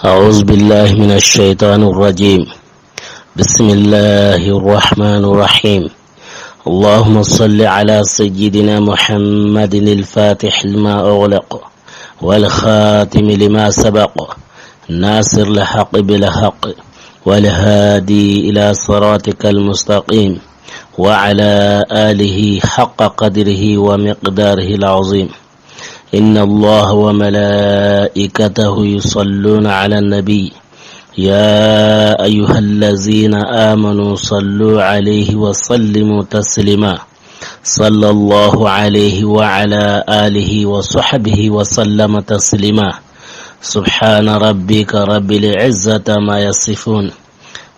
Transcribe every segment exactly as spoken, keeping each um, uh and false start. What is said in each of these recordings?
أعوذ بالله من الشيطان الرجيم. بسم الله الرحمن الرحيم. اللهم صل على سيدنا محمد الفاتح لما أغلق والخاتم لما سبق ناصر الحق بالحق والهادي إلى صراطك المستقيم وعلى آله حق قدره ومقداره العظيم. إن الله وملائكته يصلون على النبي، يا أيها الذين آمنوا صلوا عليه وسلموا تسليما. صلى الله عليه وعلى آله وصحبه وسلم تسليما. سبحان ربك رب العزة ما يصفون،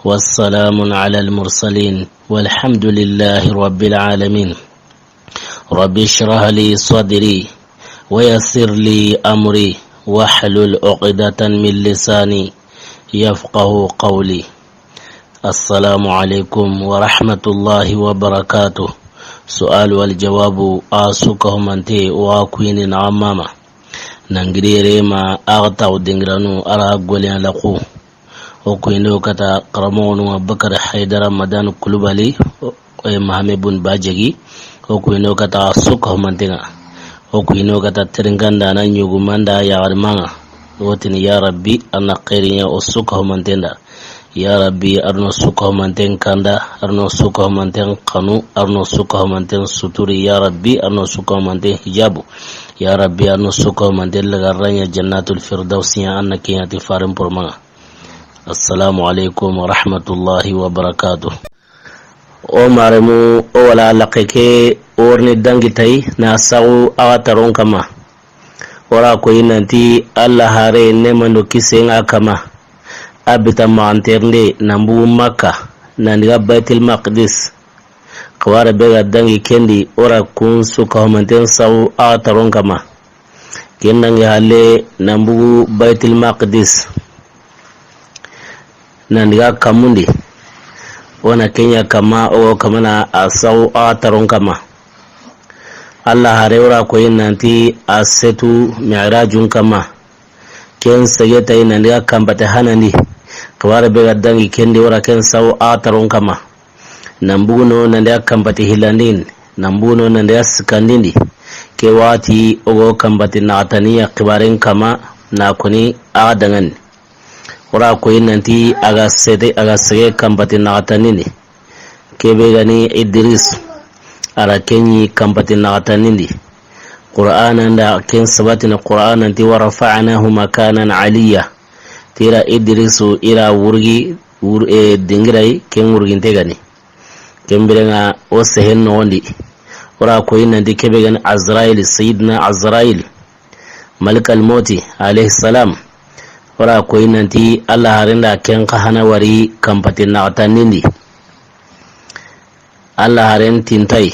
والسلام على المرسلين، والحمد لله رب العالمين. رب اشرح لي صدري ويسر لي أمري واحلل عقدة من لساني يفقه قولي. السلام عليكم ورحمة الله وبركاته. سؤال والجواب. A su kahumante wa kuyini na amama. Nangiri rema a ga taxu dingiranu a ra golen laxu. O kuyini o kata xaramoxonu Abubakar Haydara Madan Kulubali, o, e, Mahame Bun Bajegi. O kuyini o kata su kahumanten ŋa. O kuyini o kata terinkanda na ɲugumanda yaxariman ŋa. O tini, ya Rabbi, a na xeerin ɲa o su kahumanten da. Ya Rabbi, a ri no su kahumanten kanda, a ri no su kahumanten xanu, a ri no su kahumanten suturi. Ya Rabbi, a ri no su kahumanten hijabu. Ya Rabbi, a ri no su kahumanten lagarra ɲa Jannatul Firdawsi ɲa, a na ke ɲa ti faren porman ŋa. Assalamu alaikum wa rahmatullahi wa barakatuh. O maremu, o wala laxe ke, o ri ni dangi tayi na saxu a ga taron kama. O ra koyi nanti Alla hare neema do kisen ŋa a kama. A bita maxanterinde nan bugu Makka, nan diga Baitul Maqdis. Xawara be ga dangi ken di, o ra kun su kahumanten saxu a ga taron kama. Ken dangi halle nan bugu Baitul Maqdis. Nan diga kamundi. O na ke ɲa kama, o kamana a saxu a ga taron kama. Alla hare o ra koyi nanti a setu Mi'rajun kama. Ken sege tayi nan diga kanpate hanandi. Xawara be ga dangi ken di, o ra ken saxu a ga taron kama. Nan bugu no nan diga kanpate hillandin, nan bugu no nan diga sikkandindi. Ke waxati o ga kanpate naxataniya xibaren kama, na koni a ga dangandi. O ra koyi nanti a ga sete, a ga sege kanpate naxatandindi. Ke be ga ni Idris, a ra ken ɲi kanpate naxatandindi. Qur'ana nda ken sabatini Qur'ana nanti, wa rafa'nahu makanan aliyya. Ti i ra Idrisu i ra wurgi, wur-, e, dingiray, ken wurginte ga ni. Ken biren ŋa o sehen noxondi. O ra koyi nanti ke be ga ni Azrail, Sayyidina Azrail, Malik al-Mauti, alayhi salam. O ra koyi nanti Alla haren da ken xa hana wari kanpate naxatandindi. Alla haren tintayi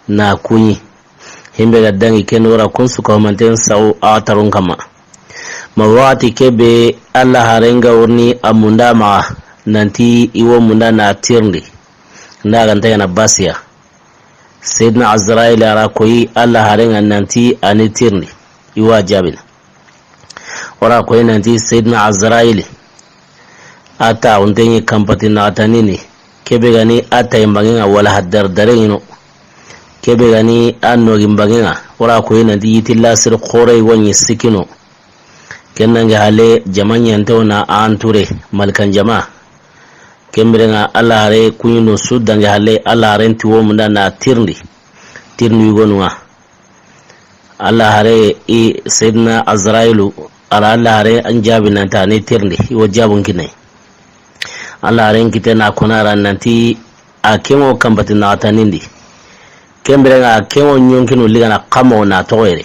na kuɲi. Himbe ga dangi ken o ra kun su kahumanten saxu a ga taron kama. Ma waxati ke be Alla haren ga wurni a munda maxa nanti i wo munda na tirindi. Nda ga nta ga na basiya. Sayyidina Azrail a ra koyi Alla haren ŋa nanti a ni tirindi. I wa jaabini. O ra koyi nanti Sayyidina Azrail a taxunten ɲi kanpate naxatandindi. Ke be ga ni a tayi n bangen ŋa wala haddar dare ɲi no. Ke be ga ni a nogi n bangen ŋa. O ra koyi nanti yitilla sir xore wa ɲi sikki no. Ken dangi halle jama ɲante o na a entouré, malikan jama. Ken biren ŋa Alla hare kuɲi no su dangi halle, Alla haren ti wo munda na tirindi. Tirindi yugonu ŋa. Alla hare i Sayyidina Azrailu, a ra Alla hare an jaabi nanti a ni tirindi, i wo jaabun kine. Alla haren kite na kona ra nanti a ken ŋo kanpate naxatandindi. Ken biren ŋa a ken ŋo ɲonkinu ligana xa moxo na toxo yere.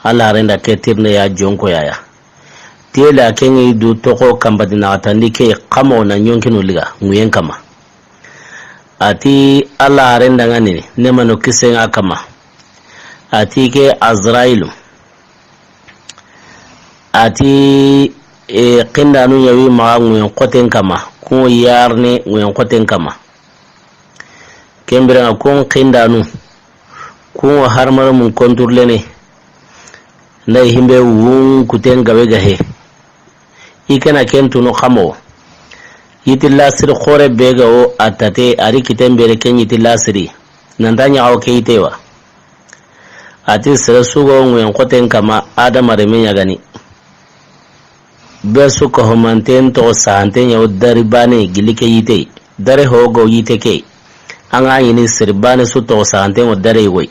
Alla haren da ke tirinde ya jonko yaya. Tiyele a ken ŋi du toxo kanpate naxatandi ke xa moxo na ɲonkinu liga ŋuyen kama. A ti Alla haren da ŋa ni neema no kisen ŋa a kama. A ti ke Azrailu. A ti, e, xindanu ɲa wi maxa ŋuyen xoten kama. Kun ŋo yarni ŋuyen xoten kama. Ken biren ŋa kun xindanu, kun ŋo harmara mun contrôlene. Nda i himbe wun kuten gabe gahe. I ke na ken tunu xa mo. Yiti lasiri xoore be ga wo a tate, a ri kiten bere ken yiti lasiri. Nan ta ɲaxa wo ke yite wa. A ti sere su ga wo ŋuyen xoten kama, Adama renme ɲa ga ni. Be su ka homanten toxo sahanten ɲa wo dari baane gilli ke yite. Dare ho ga wo yite ke. An ga ɲi ni sere baane su toxo sahanten wo dare yi woyi.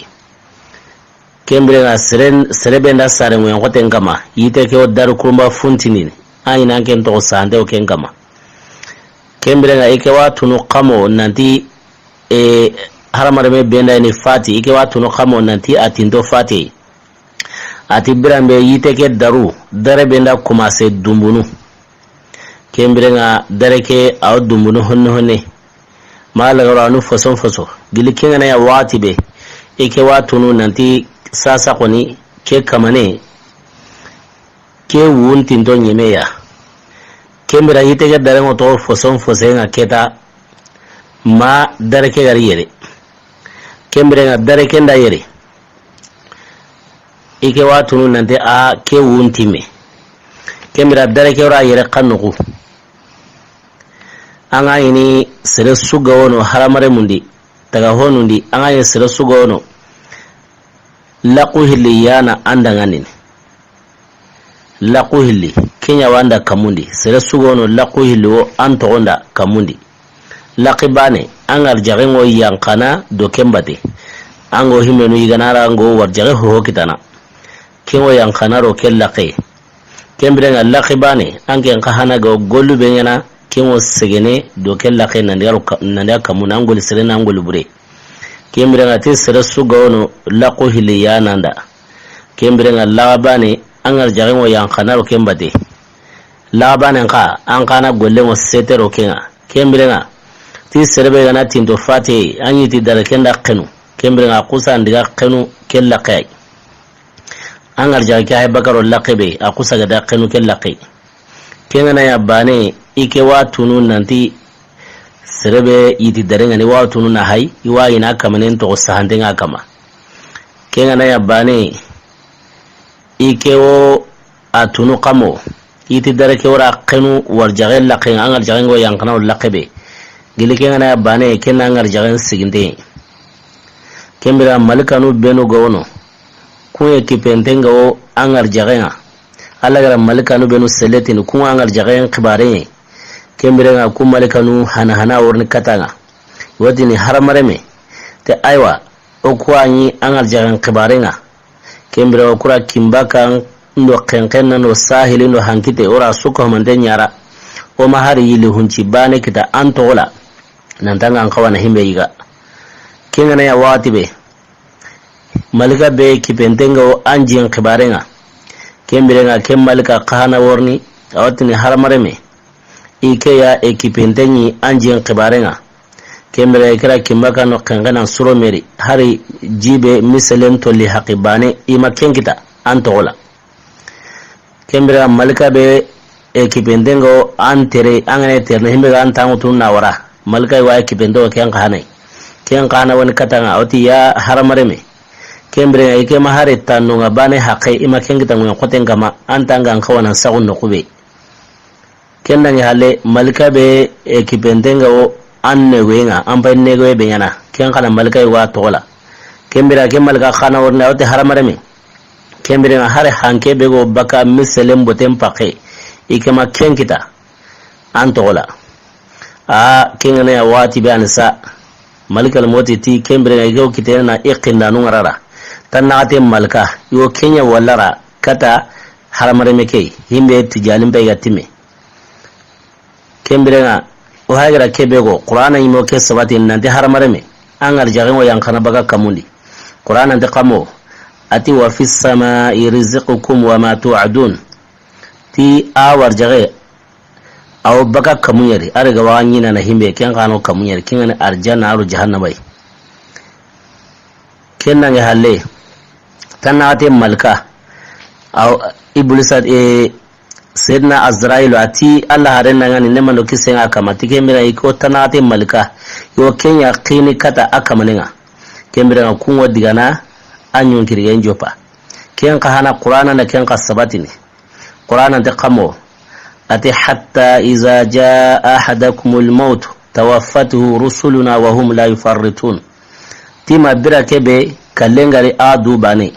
Ken biren ŋa sere, sere be nda sare ŋuyen xoten kama, yite ke wo daru kurumba funtindini, a ɲi nan ken toxo sante wo ken kama. Ken biren ŋa i ke wa tunu xa mo nanti, e, hadamarenme be nda ni fati, i ke wa tunu xa mo nanti a tinto fati. A ti biran be yite ke daru, dare be nda commencé dumbunu. Ken biren ŋa dare ke a wo dumbunu honne honne. Ma lagaro anu foson foso. Gili ken ga na ya waxati be. I ke wa tunu nanti sasa xoni ke kamane. Ke wuntinto ɲeme ya. Ken biren yite ke dare ŋo to foson fosen ŋa keta. Ma dare ke gari yere. Ken biren ŋa dare ke nda yere. I ke wa tunu nanti a ke wuntime. Ken biren dare ke wora yere xa noxu. An ga ɲi ni sere su ga wono hadamarenmun di, taga honun di, an ga ɲi ni sere su ga wono. Laxu hilli ya na an da ŋa ni. Laxu hilli, ke ɲa wa an da kamun di. Sere su ga wono laxu hilli wo an toxo nda kamun di. Laxi baane, an ga arjaxen ŋo yanqana do ken bate. An ga wo himmenu yigana ra an ga wo warjaxe hoho kitana. Ken ŋo yanqana ro ke laxe. Ken biren ŋa laxi baane, an ken xa hana ga wo gollu be ɲaana, ken ŋo segene do ke laxe nandi a ro ka-, nandi a kamun an golli sere na an golli bure. Ken biren ŋa ti sere su ga wono laxu hilli ya na an da. Ken biren ŋa laxa baane, an ga arjaxen ŋo yanqana ro ken bate. Laxa baanen xa, an xa na gollen ŋo sete ro ken ŋa. Ken biren ŋa, ti sere be ga na tinto fate, an ɲi ti dare ken da xenu. Ken biren ŋa, a xusa an diga xenu ke laxe yi. An ga arjaxe ke hay bakaro laxe be, a xusa ga da xenu ke laxe yi. Ken ga na ya baane, i ke wa tunu nanti sere be yiti dare ŋa ni wa tunu na hay, i wa ɲi na kamanen toxo sahanten ŋa kama. Ken ga na ya baane, i ke wo a tunu xa mo. Yiti dare ke wora xenu warjaxe laxe ŋa, an ga arjaxen ŋo yanqana wo laxe be. Gili ken ga na ya baane, ken na an ga arjaxen siginte. Ken biren malikanu benu ga wono. Kun ye kipenten ga wo an ga arjaxen ŋa. Alla ga ra malikanu benu seletini, kun ŋa an ga arjaxen xibaren ŋa. Ken biren ŋa ku malikanu hana hana worini kata ŋa. Wotini hadamarenme. Te aywa, o ku wa ɲi an ga arjaxen xibaren ŋa. Ken biren ŋa o ku ra kinbakan do xenxen na do sahili do hankite, o ra su ka homante ɲa ra. O ma hari yili hunci baane kita an toxo la. Nan ta ŋa an xawa na himbe yiga. Ken ga na ya waxati be. Malika be kipenten ga wo an jin xibaren ŋa. Ken biren ŋa ken malika xa hana worini, a wotini hadamarenme. I ke ya e kipenten ɲi an jin xibaren ŋa. Ken biren i ke ra kinbakan do xenxen na suro meri, hari jibe miselen tolli haqi baane, i ma ken kita an toxo la. Ken biren ŋa malika be e kipenten ga wo an tere, an ga na tere na himbe ga an tanŋu tunu na wara. Malika wa e kipenten wo ken xa hana yi. Ken xa hana woni kata ŋa, a woti ya hadamarenme. Ken biren ŋa i ke ma hari tannu ŋa baane haqe, i ma ken kita ŋuyen xoten kama, an ta ŋa an xawa na saxu noxu be. Ken dangi halle, malika be e kipenten ga wo an negoyen ŋa, an pay negoye be ɲaana. Ken xa na malika wa toxo la. Ken biren ŋa ken malika xa na worini, a woti hadamarenme. Ken biren ŋa hari hanke be ga wo baka miselen boten paxe, i ke ma ken kita an toxo la. A ken ga na ya waxati be an sa. Malikal moti ti ken biren ŋa i ga wo kitene na i xindanu ŋa ra ra. Tannaxate malika, i wo ken ɲa walla ra kata hadamarenme ke yi, himbe tijalin pay ga timme. Ken biren ŋa, o hagira ke be go, Qur'ana ɲi mo ke sabati nanti hadamarenme, an ga arjaxen ŋo yanqana baga kamun di. Qur'ana nti xa mo, a ti wa fis samai rizqukum wa ma tu'adun. Ti a warjaxe, a wo baga kamun ɲeri, a ri ga wa ɲiina na himbe, ken xa no kamun ɲeri, ken ga ni arjanna, a ro jahannaba yi. Ken dangi halle, tannaxate malika, a wo, Iblisa, e, Seydina Azrailu a ti Alla haren na ŋa ni ne mando kisen ŋa kama, ti ken biren ŋa i ko tannaxate malika, i wo ken ɲa xini kata a kamanen ŋa. Ken biren ŋa kun ŋo digana a ɲunkirigen joppa. Ken xa hana Qur'ana na ken xa sabatini. Qur'ana nti xa mo, A ti, "Hatta iza jaa ahadakumul mawtu tawaffathu rusuluna wa hum la yufarritun." Ti ma bire ke be kallen ga ri a du baane.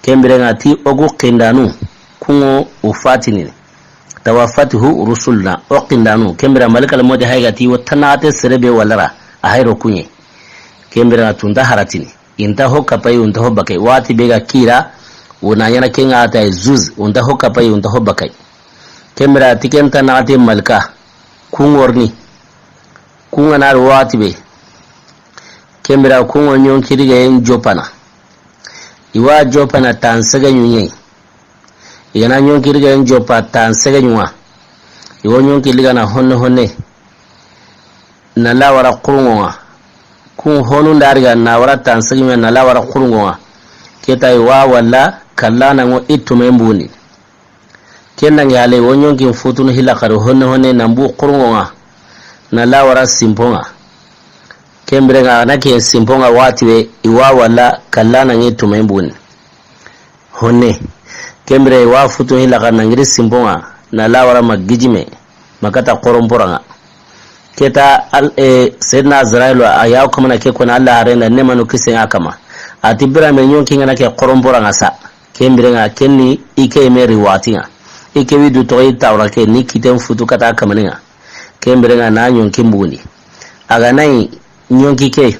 Ken biren ŋa ti o ku xindanu, kuŋo o fatini. "Tawaffathu rusuluna", o xindanu. Ken biren malikal mawti hay ga ti o ta naxate sere be wala ra, a hay ro kuɲe. Ken biren ŋa tu nta haratini. I nta ho kapayi, o nta ho bakay. Waxati be ga kira, o na ɲaana ken ŋa ta zuz, o nta ho kapayi, o nta ho bakay. Ken biren ti ken ta naxate malika, kuŋo ri ni. Kuŋa na ri waxati be. Ken biren kuŋo ɲonki rigayen joppana. I wa joppana tan sege ɲuɲe. I ga na ɲonki rigayen joppa tan sege ɲuŋa. I wo ɲonki ligana honne honne. Na la wara xurunŋo ŋa. Kun honu nda riga na wara tan sege ɲuŋa na la wara xurunŋo ŋa. Ke ta i wa wala kallana ŋo i tumen buni. Ken dangi hale wo ɲonkin futunu hila xari honne honne nan bu xurunŋo ŋa. Na la wara simpo ŋa. Ken biren ŋa na ke simpo ŋa waxati be i wa wala kallana ŋi tumen buni. Honne. Ken biren wa futu hila xari na ŋiri simpo ŋa, na la wara ma gijime, ma kata xoronpora ŋa. Ke ta al, e, Seydina Azrailu, a ya wo kamana ke koni Alla haren da, ne manu kisen ŋa kama. A ti bire me ɲonki ŋa na ke xoronpora ŋa sa. Ken biren ŋa ken ni i ke me ri waxati ŋa. I ke wi du toxo i tawra ke ni kiten futu kata kamani ŋa. Ken biren ŋa na ɲonki mbugundi. A ga na ɲi ɲonki ke.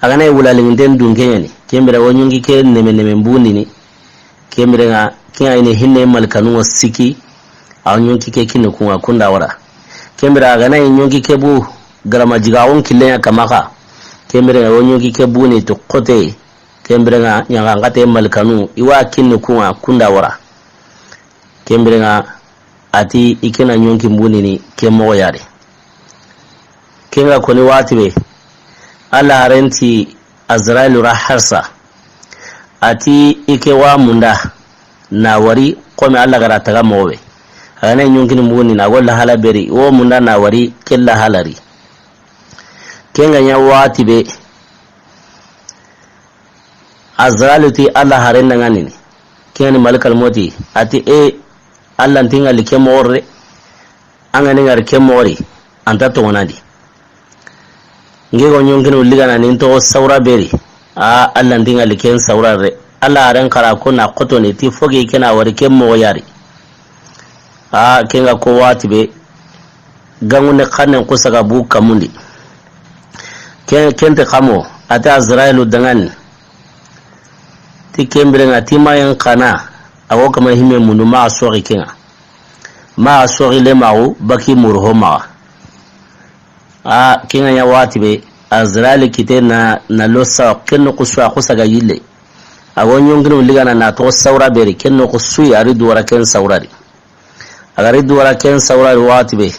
A ga na ɲi wula liŋinten dunke ɲa ni. Ken biren wo ɲonki ke neme neme mbugundini. Ken biren ŋa ke ŋa i ni hinne malikanu ŋo siki. A wo ɲonki ke kinni kuŋa kunda wara. Ken biren a ga na ɲi ɲonki ke bu garama jigaxun killen ŋa kama xa. Ken biren ŋa wo ɲonki ke buni to xote. Ken biren ŋa ɲaxanxate malikanu i wa kinni kuŋa kunda wara. Ken biren ŋa a ti i ke na ɲonki mbugundini ke moxo ya ri. Ken ŋa koni waxati be, Alla haren ti Azrailu ra harsa. A ti i ke wa munda na wari, komi Alla ga ra taga moxo be. A ga na ɲonkini mbugundini a go lahala be ri, wo munda na wari ke lahala ri. Ken ŋa ɲa waxati be, Azrailu ti Alla haren da ŋa ni. Ken ŋa ni malikal mawti, a ti e, Alla nti ŋa li ke moxo ri. An ga ni ŋari ke moxo ri, an ta toŋonandi. Nge go ɲonkini wulli gana ni n toxo sawra be ri. A, Alla nti ŋa li ken sawra ri. Alla haren xara ko na xotoni ti fo ke ke na wari ke moxo ya ri. A, ken ŋa ko waxati be, ganŋu ne xannen xusa ga bu kamundi. Ken, ken ti xamo, a ti Azrailu da ŋa ni. Ti ken biren ŋa ti ma yen xana, a wo kama himme mundu ma a soxi ken ŋa. Ma a soxi le maxu baki muru ho maxa. A, ken ŋa ɲa waxati be, Azrailu kite na, na lo sawa, ken noxu su a xusa ga yille. A go ɲonkini wulli gana na toxo sawra be ri, ken noxu su yi a ri duwara ken sawra ri. A ga ri duwara ken sawra ri waxati be.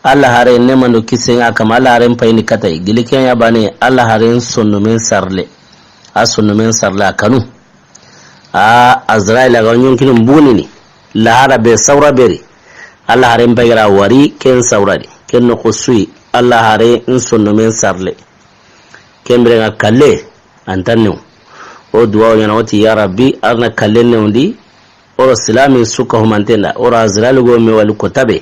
Alla haren ne manu kisen ŋa kama, Alla haren payini kata yi. Gili ken ya bane, Alla haren sonnomen sarle. A sonnomen sarle a kanu. A, Azrailu a ga ɲonkini mbugundini. Lahara be sawra be ri. Alla haren pay ga ra wari ken sawra ri. Ken noxu su yi. Alla haren sonnomen sarle. Ken biren ŋa kalle. An ta new. O duwa wo ɲaana wo ti ya Rabbi, arna kalle newndi. O ro silamin su ka humanten da. O ro Azrailu go me wali ko tabe.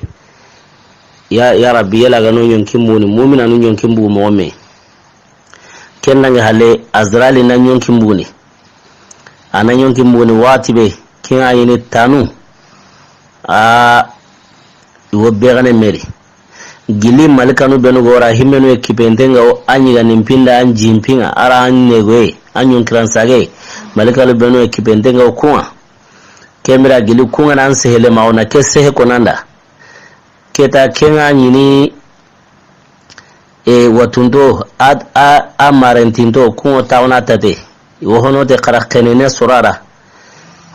Ya, ya Rabbi, yela ga no ɲonki mbuguni, muminanu ɲonki mbugu moxo me. Ken dangi hale, Azrailu na ɲonki mbuguni. A na ɲonki mbuguni waxati be, ken ŋa ɲi ni tanu. A, i wo be gane me ri. Gili malikanu benu go ra himmenu ye kipenten ŋa wo, a ɲiga ni mpinda, a n ji mpinŋa, a ra a n negoye, a ɲonkiran sage. Malikanu benu ye kipenten ŋa wo kuŋa. Ken biren gili kuŋa na a n sehele ma wo na ke sehe konanda. Ke ta ken ŋa ɲi ni e, watunto, a, a, a marentinto, kuŋo taxuna tate. Wo hono te xara xenene sorara.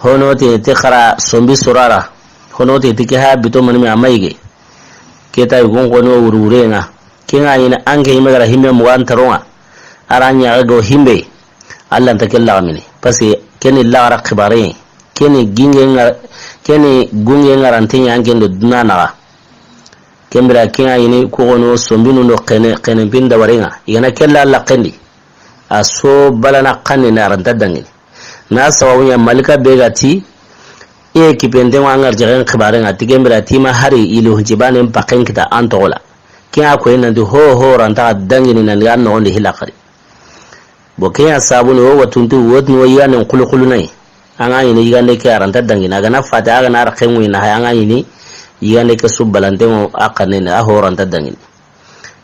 Hono te, te xara sombi sorara. Hono te, te ke ha bito manime a mayige. Ke ta yugun xoni wo wurwure ŋa. Ke ŋa ɲi ni an ke yime ga ra himbe mugan taronŋa. A ra ɲaga go himbe. Alla nta ke laxamini. Parce que ke ni laxara xibare. Ke ni ginge ŋa, ke ni gunge ŋarante ɲa an ke ndo duna naxa. Ken biren ken ŋa ɲi ni ku xono sombinu ndo xene, xene mpin dabarenŋa. I ga na ke la laxendi. A so balana xanne na a ra nta dangini. Na sababu ɲa malika be ga ti, Ke kipenten wa an ga warjaxen xibaaren ŋa, ti ken bire ti ma hari yili hunci baanen paxen kita an toxo la. Ke a koyi nanti ho, ho ra nta xa dangini nan daga an noxon di hi laxari. Bon, ke ya sabu ni wo watuntu, wo tun wo yiganden xuluxulu na yi. An ga ɲini yigande ke a ra nta dangini, a ga na fati, a ga na raxen ŋuyi na hay, an ga ɲini yigande ke su balanten ŋo a xannen ni, a ho ra nta dangini.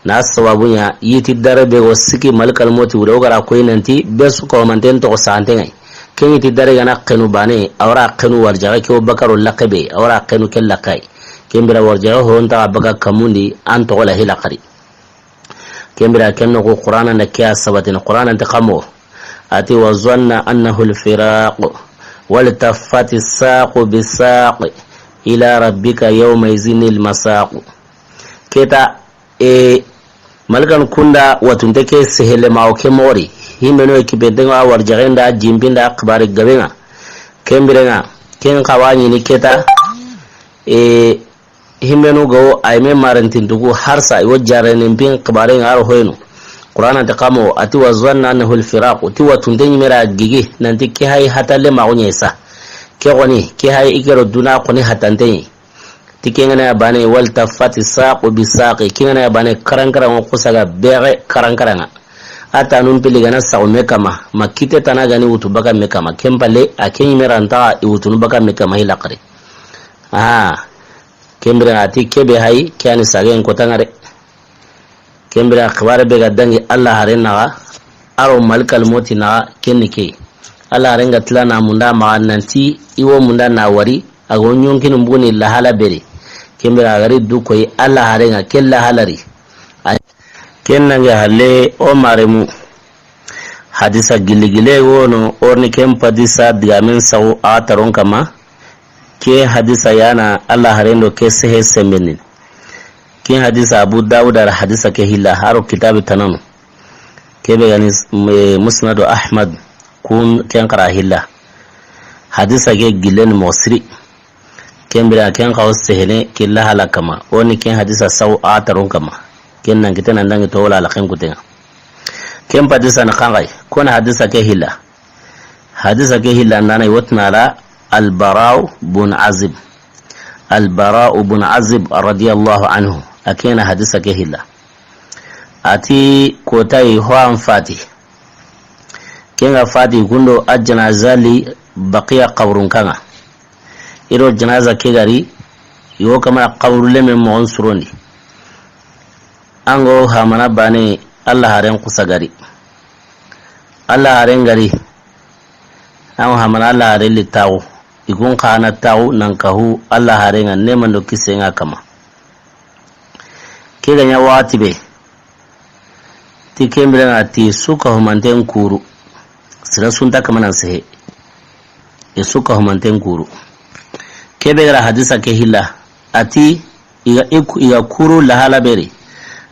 Na sababu ɲa, yiti dare be go siki malikal moti wure, o ga ra koyi nanti be su ko manten toxo santen ŋa yi. Ken yiti dare ga na xenu baane, a wa ra xenu warjaxe ke wo bakaro laxe be, a wa ra xenu ke laxe yi. Ken bire warjaxe ho nta xa baka kamundi an toxo la hi laxari. Ken bire ken noxo Qur'aana nda ke ya sabatini, Qur'aana nti xa mo. A ti, "Wa zanna annahu al-firaq, waltaffati as-saqu bis-saq, ila rabbika yawma idhinil masaq." Ke ta, e, malikan kunda watunte ke sehele ma o ke moxo ri. Himbenu e kipenten ŋa warjaxen da, jinbin da, xibaari gaben ŋa. Ken bire ŋa, ken xa wa ɲini ke ta, e, himbenu ga wo a yi me marentintugu harsa, i wo jarenen bin xibaaren ŋa a ro hoyenu. Qur'aana nti xa mo, a ti, "Wa zanna annahu al-firaq." Ti watunte ɲi me ra gigi, nanti ke hay hatalle ma o ɲa yi sa. Ke xoni, ke hay i ke ro duna xoni hatante ɲi. Ti ken ga na ya baane, "Waltaffati as-saqu bis-saq." Ken ga na ya baane, karankaran ŋo xusa ga bexe karankaran ŋa. A tanun pili ga na saxu me kama, ma kite tana ga ni wutu baka me kama. Ken palle, a ke ɲi me ra nta xa i wutunu baka me kama hi laxari. Ah, ken bire a ti ke be hay, ke ya ni sagayen kota ŋa re. Ken bire xibaare be ga dangi Alla haaren naxa, a ro malikal moti naxa, ken ni ke. Alla haaren ga tila na munda maxa nanti i wo munda na wari, a ga wo ɲonkini mbuguni lahala be ri. Ken bire a ga ri du koyi Alla haaren ŋa, ke lahala ri. A, ken nange halle o maremu. Hadisa gilli gille wono, o ri ni ken padisa digaamen saxu a taron kama. Ke hadisa ya na Alla haaren do ke sehe senbendini. Ken hadisa Abu Dawuda ra hadisa ke hilla, a ro kitaabi tananu. Ke be ga ni, e, Musnadu Ahmad kun ken xara hilla. Hadisa ke gillen ni moxo siri. Ken bire ken xa wo sehene ke lahala kama. O ni ken hadisa saxu a taron kama. Ken nan kite nan dangi to wala la ken kutenga. Ken padisa na xanxay. Ko na hadisa ke hilla. Hadisa ke hilla ndana i wo tini a ra Al-Bara'u bun Azib. Al-Bara'u bun Azib radiyallahu anhu. A ke na hadisa ke hilla. A ti kotayi ho an fati. Ken ga fati kundo a janaza li Baqiya xaburun kan ŋa. I ro janaza ke ga ri, i wo kamana xaburu leme moxon surondi. An go hamana baane Alla haaren xusa ga ri. Alla haaren ga ri. An go hamana Alla haaren li taxu. I kun xa na taxu nan kahu Alla haaren ŋa, neeman do kisen ŋa kama. Ke ga ɲa waxati be, ti ken bire ŋa ti su ka humanten kuru. Sira su nta kamanan sehe. I su ka humanten kuru. Ke be ga ra hadisa ke hilla, a ti i ga, i ku-, i ga kuru lahala be ri.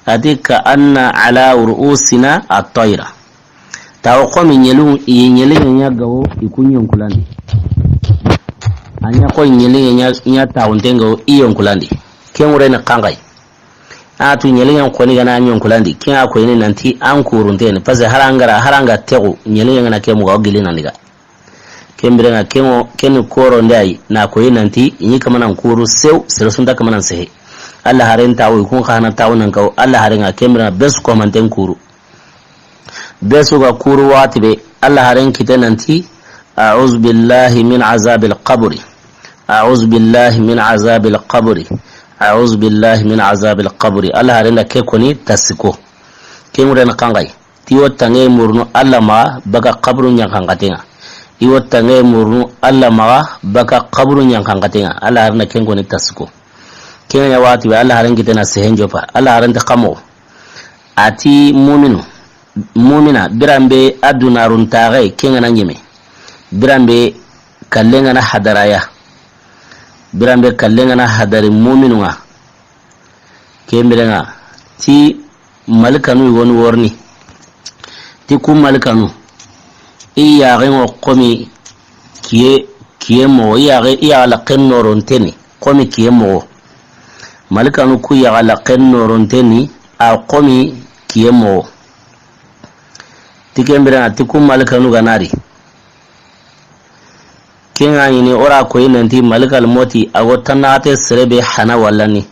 A ti ka anna ala ru'usina at-tayra. Tawo xomi ɲelun, i ɲeliŋe ɲa gawo, i kun ɲonkulandi. A ɲa xo ɲeliŋe ɲa, ɲa taxunten gawo, i yonkulandi. Ken wure ni xanxay. A tu ɲeliŋen xoni ga na ɲonkulandi. Ken a koyini nanti an kurunteni. Parce que harangara, haranga texu, ɲeliŋe ga na ke muga, o gili nan diga. Ken bire ŋa ken ŋo, ken ni koronde ay, na koyi nanti, i ɲi kamanan kuru sew, sere su nta kamanan sehe. Alla haaren taxu, i kun xa na taxu nan kaw, Alla haaren ŋa ken bire ŋa be su ko manten kuru. Be su ga kuru waxati be, Alla haaren kite nanti, "A'udhu billahi min azabil qabri. A'udhu billahi min azabil qabri. A'udhu billahi min azabil qabri." Alla haaren da ke koni tasiko. Ke ŋure na xanxay. Ti wo tange murunu Alla maxa baka xaburu ɲanxanxaten ŋa. I wo tange murunu Alla maxa baka xaburu ɲanxanxaten ŋa. Alla haaren da ken koni tasiko. Ken ɲa waxati be Alla haaren kite na sehen jopa. Alla haaren ta xamo. A ti muminu, mumina, biranbe a dunarun taxe, ken ga na ɲeme. Biranbe kallen ga na hadaraya. Biranbe kallen ga na hadari muminu ŋa. Ken bire ŋa, ti malikanu i woni worni. Ti ku malikanu, i yaxe ŋo xomi kiye, kiye moxo, i yaxe, i yaxa laxen noronte ni. Xomi kiye moxo. Malikanu ku yaxa laxen noronte ni, a xomi kiye moxo. Ti ken bire ŋa, ti ku malikanu ga na ri. Ken ŋa ɲini o ra koyi nanti malikal moti a go tannaxate sere be hana wallani.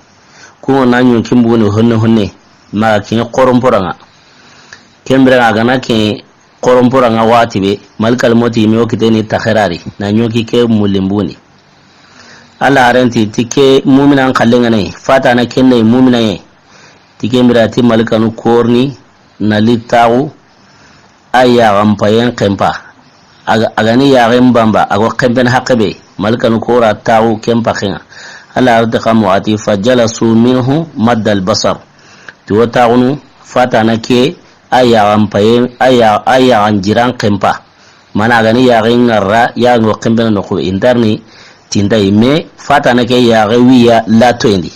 Kuŋo na ɲonkin buguni honne honne, maxa kiŋe xoronporaŋa. Ken biren ŋa a ga na ke xoronporaŋa waxati be, malikal moti yime wo kiteni taxerari na ɲonki ke mullin buguni. Alla harenti ti ke muminan xallen ŋa nayi, fatana ken nayi mumina ye. Ti ken bira ti malikanu korni na li taxu, a yaxan payen xenpa. A ga ni yaxen bamba, a go xenpen haqqe be, malikanu kora taxu ken paxen ŋa. Alla harenti xa mo a ti, fa jalasu minhu maddal basar. Ti wo taxunu, fatana ke, a yaxan payen, a ya-, a yaxan jiran xenpa. Mana a ga ni yaxen ŋarra, yaxen go xenpena noxu be, intarni tinta yi, me fatana ke yaxe wiya latoyendi.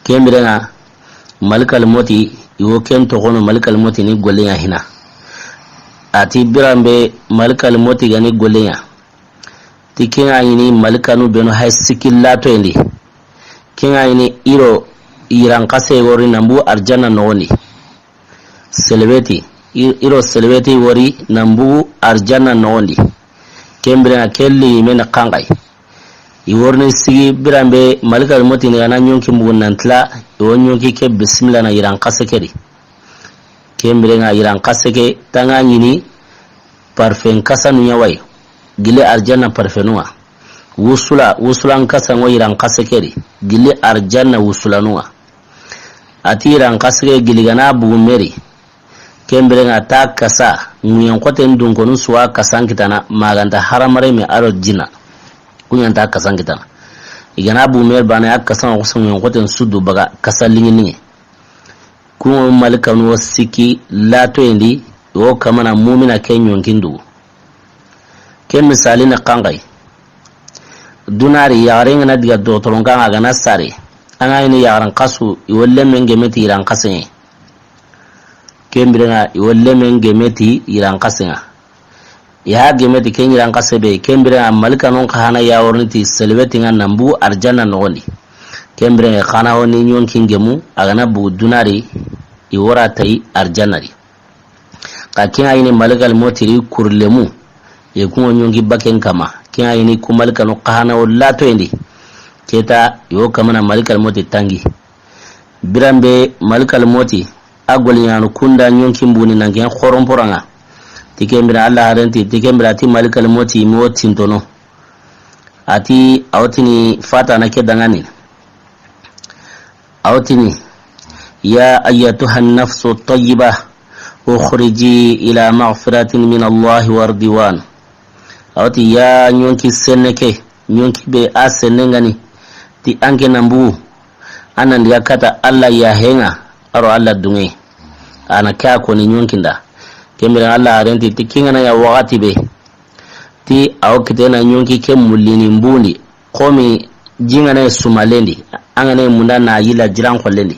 Ken biren ŋa, malikal moti, i wo ken toxono malikal moti ni gollen ɲa hina. A ti biran be malikal moti ga ni gollen ɲa. Ti ken ŋa ɲini malikanu benu hay sikki latoyendi. Ken ŋa ɲini i ro yiran xase wori nan bugu arjanna noxondi. Selebeti, i-, i ro selebeti wori nan bugu arjanna noxondi. Ken biren ŋa ke li yime na xanxayi. I worini sigi biran be malikal moti ni ga na ɲonki mugu nan tila, i wo ɲonki ke bisimila na yiran xase ke di. Ken biren ŋa yiran xase ke ta ŋa ɲini parfen kasanu ɲa wa yi. Gili arjanna parfenu ŋa. Wusula, wusulan kasa ŋo yiran xase ke di. Gili arjanna wusulanu ŋa. A ti yiran xase ke gili ga na bugu me ri. Ken biren ŋa ta kasa, ŋuyen xoten dunkonu su wa kasan kitana, ma ga nta haramare me a ro jinna. Ku ɲa nta kasan kitana. I ga na bugu me ri bane a kasan xo ŋuyen xoten su du baga kasa liŋi liŋi. Kuŋo malikanu wo sikki latoyendi, wo kamana mumina ke ɲonkin dugu. Ke misali na xanxayi. Dunari yaxaren ŋa na diga doxotoron kaŋa a ga na sare. A ŋa ɲini yaxaran xasu, i wo lemmen geme ti yiran xasen ŋa. Ken biren ŋa i wo lemmen geme ti yiran xasen ŋa. I ha geme ti ken yiran xase be, ken biren ŋa malikanon xa hana ya worini ti selebeti ŋa nan bugu arjanna noxondi. Ken biren ŋa xa na wo ni ɲonkin gemu, a ga na bugu dunari, i wora tayi arjanna di. Xa ken ŋa ɲini malikal moti ri kurlemu, i kuŋo ɲonki baken kama. Ken ŋa ɲini ku malikanu xa hana wo latoyendi. Keta i wo kamana malikal moti tangi. Biran be malikal moti, a goliɲanu kunda ɲonkin buguni nan ken xoronporaŋa. Ti ken bira Alla harenti, ti ken bira ti malikal moti mi wo tintono. A ti a wo tini fatana ke daŋani. A wo tini, ya ayyatuha nafsu tayyiba, ukhriji ila maghfiratin min Allahi wa ridwan. A wo ti ya ɲonki senne ke, ɲonki be a senne ŋa ni, ti an ke nan bugu, an nan diga kata Alla yaxe ŋa, a ro Alla duŋe. A na ke a koni ɲonkinda. Ken biren Alla harenti ti ken ŋa na ya waxati be. Ti a wo kitena ɲonki ke mullini mbundi. Xomi ji ŋa na sumalendi. An ŋa na munda na yila jiran xollendi.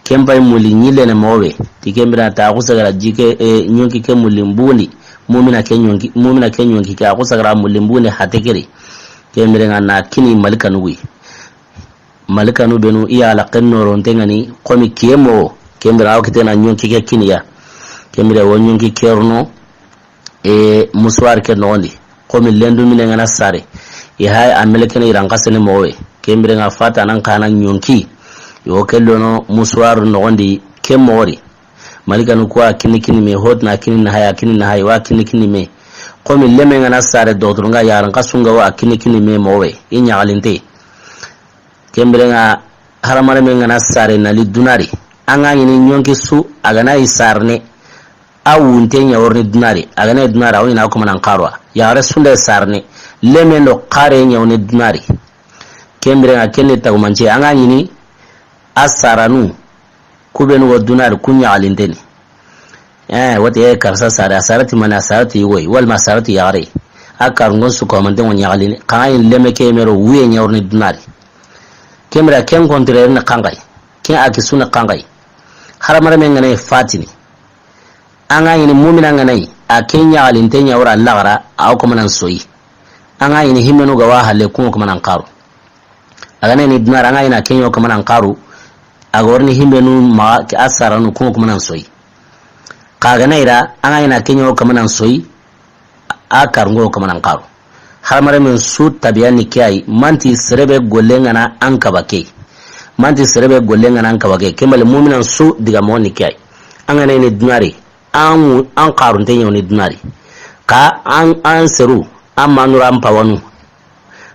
Ken pay mulli ɲillene moxo be. Ti ken bira ta xusagara ji ke, eh, ɲonki ke mulli mbundi. Mumina ke ɲonki, mumina ke ɲonki ke a xusagara mulli mbundi hate keri. Ken biren ŋa na kini malikanu wi. Malikanu benu i ya la ken noronte ŋa ni xomi kiye moxo. Ken bira a wo kitena ɲonki ke kiniya. Ken bira wo ɲonki ke rono, e, musuwari ke noxondi. Xomi lendu mine ŋa na sare. I hay a melekene yiran xasene moxo we. Ken bire ŋa fata nan xa na ɲonki. I wo ke lono musuwari noxondi ke moxo ri. Malikanu ku a kini kini me, hotna kini na haya, kini na hay, wa kini kini me. Xomi leme ŋa na sare doxotoro ŋa yaran xasu ŋa wa a kini kini me moxo we. I ɲaxalinte. Ken bire ŋa haramare me ŋa na sare na li dunari. An ga ɲini ɲonki su a ga na i sarne. A wunte ɲa worini dunari. A ga na i dunari, a wo ɲina ko manan xarwa. Yaxare sunde sarne. Leme ndo xare ɲa woni dunari. Ken bire ŋa kenne tagumance. An ga ɲini a saranu. Ku benu wo dunari, ku ɲaxalinteni. Eh, wati, eh, karsa sare, a sarati mani, a sarati woy, walma a sarati yaxare. A karungon su ko mante ŋo ɲaxalini. Xa ŋa ɲi leme ke mero wuye ɲa worini dunari. Ken bira ken kontre ni xanxay. Ken a ki suna xanxay. Haramare me ŋa na fatini. An ga ɲini mumina ŋa na yi, a ke ɲaxalinte ɲa wora laxara, a wo ko manan soyi. An ga ɲini himmenu ga wa halle, ku ŋo ko manan xaru. A ga na ɲi dunari, an ga ɲini a ke ɲa wo ko manan xaru, a ga worini himmenu maxa a saranu, ku ŋo ko manan soyi. Xa a ga na ira, an ga ɲini a ke ɲa wo ko manan soyi, a karungo ko manan xaru. Hadamarenmen su tabiya ni ke yi, manti sere be golle ŋa na an kaba ke. Manti sere be golle ŋa na an kaba ke. Ken bale muuminan su digaamo ni ke yi. An ga na ɲi duna di, an, an xarunte ɲa ni duna di. Xa an, an seru, an manura, an pawanu.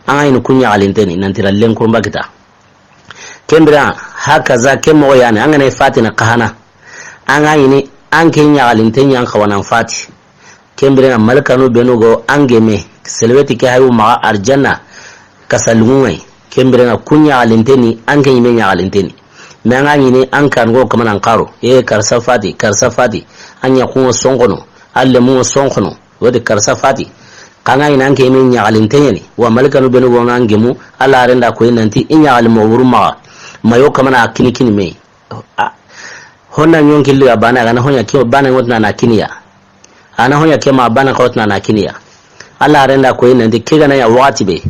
An ga ɲi ku ɲaxalinte ni, nanti ra lenkurunba kita. Ken biren ŋa, hakaza, ke moxo ya ni, an ga na fati na xa hana. An ga ɲi an ke ɲaxalinte ɲa, an xawa na fati. Ken biren ŋa, malikanu benu go an gemu, selebe ti ke hayu maxa arjanna, kasa lunŋu ŋa yi. Ken biren ŋa, ku ɲaxalinte ni, an ke ɲi me ɲaxalinte ni. Mais an ga ɲi an karanŋo kamanan xaro, e karsa fati, karsa fati, an ɲa ku ŋa sonxono, an lemu ŋa sonxono. Wo de karsa fati. Xa an ga ɲi an ke me ɲaxalinte ɲa ni. Wa malikanu benu go an gemu, Alla haaren da koyi nanti i ɲaxali moxo wuru maxa. Ma yo kamana a kini kini me. A, honna ɲonki liga bana, a ga na ho ɲa ke bana, ŋo ti na na kini ya. A na ho ɲa ke ma bana, ŋo ti na na kini ya. Alla haaren da koyi nanti ke ga na ɲa waxati be.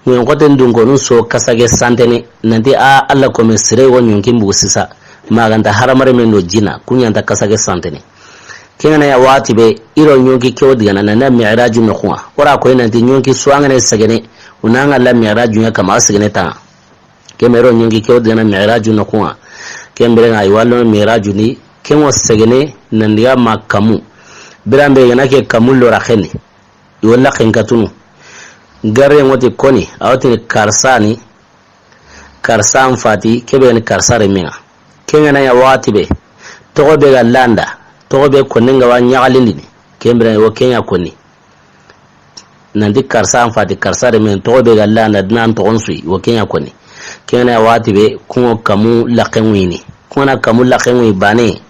Ŋoyon xoten dunkonu so kasa ke santene, nanti a Alla kome sire wo ɲonkin bugu sisa, ma ga nta hadamarenmen do jinna, ku ɲa nta kasa ke santene. Ken ga na ɲa waxati be, i ro ɲonki ke wo digana, na na mi'raju noxu ŋa. O ra koyi nanti ɲonki su an ga na segene, o na ŋa la mi'raju ɲa kama a segene ta ŋa. Ken me ro ɲonki ke wo digana mi'raju noxu ŋa. Ken biren ŋa, i wa lo mi'raju ni, ken wo segene, nan diga ma kamu. Biran be i ga na ke kamu lo ra xeni. I wo laxen katunu. Gare ŋo ti koni, a wo ti ni karsa ni, karsa n fati, ke be ni karsa renme ŋa. Ken ga na ɲa waxati be, toxo be ga landa, toxo be konnen ga wa ɲaxalindini, ken biren wo ken ɲa koni. Nanti karsa n fati, karsa renme, toxo be ga landa, duna n toxon su yi, wo ken ɲa koni. Ken ga na ɲa waxati be, ku ŋa kamu laxen ŋuyi ni. Ku ŋa na kamu laxen ŋuyi bane.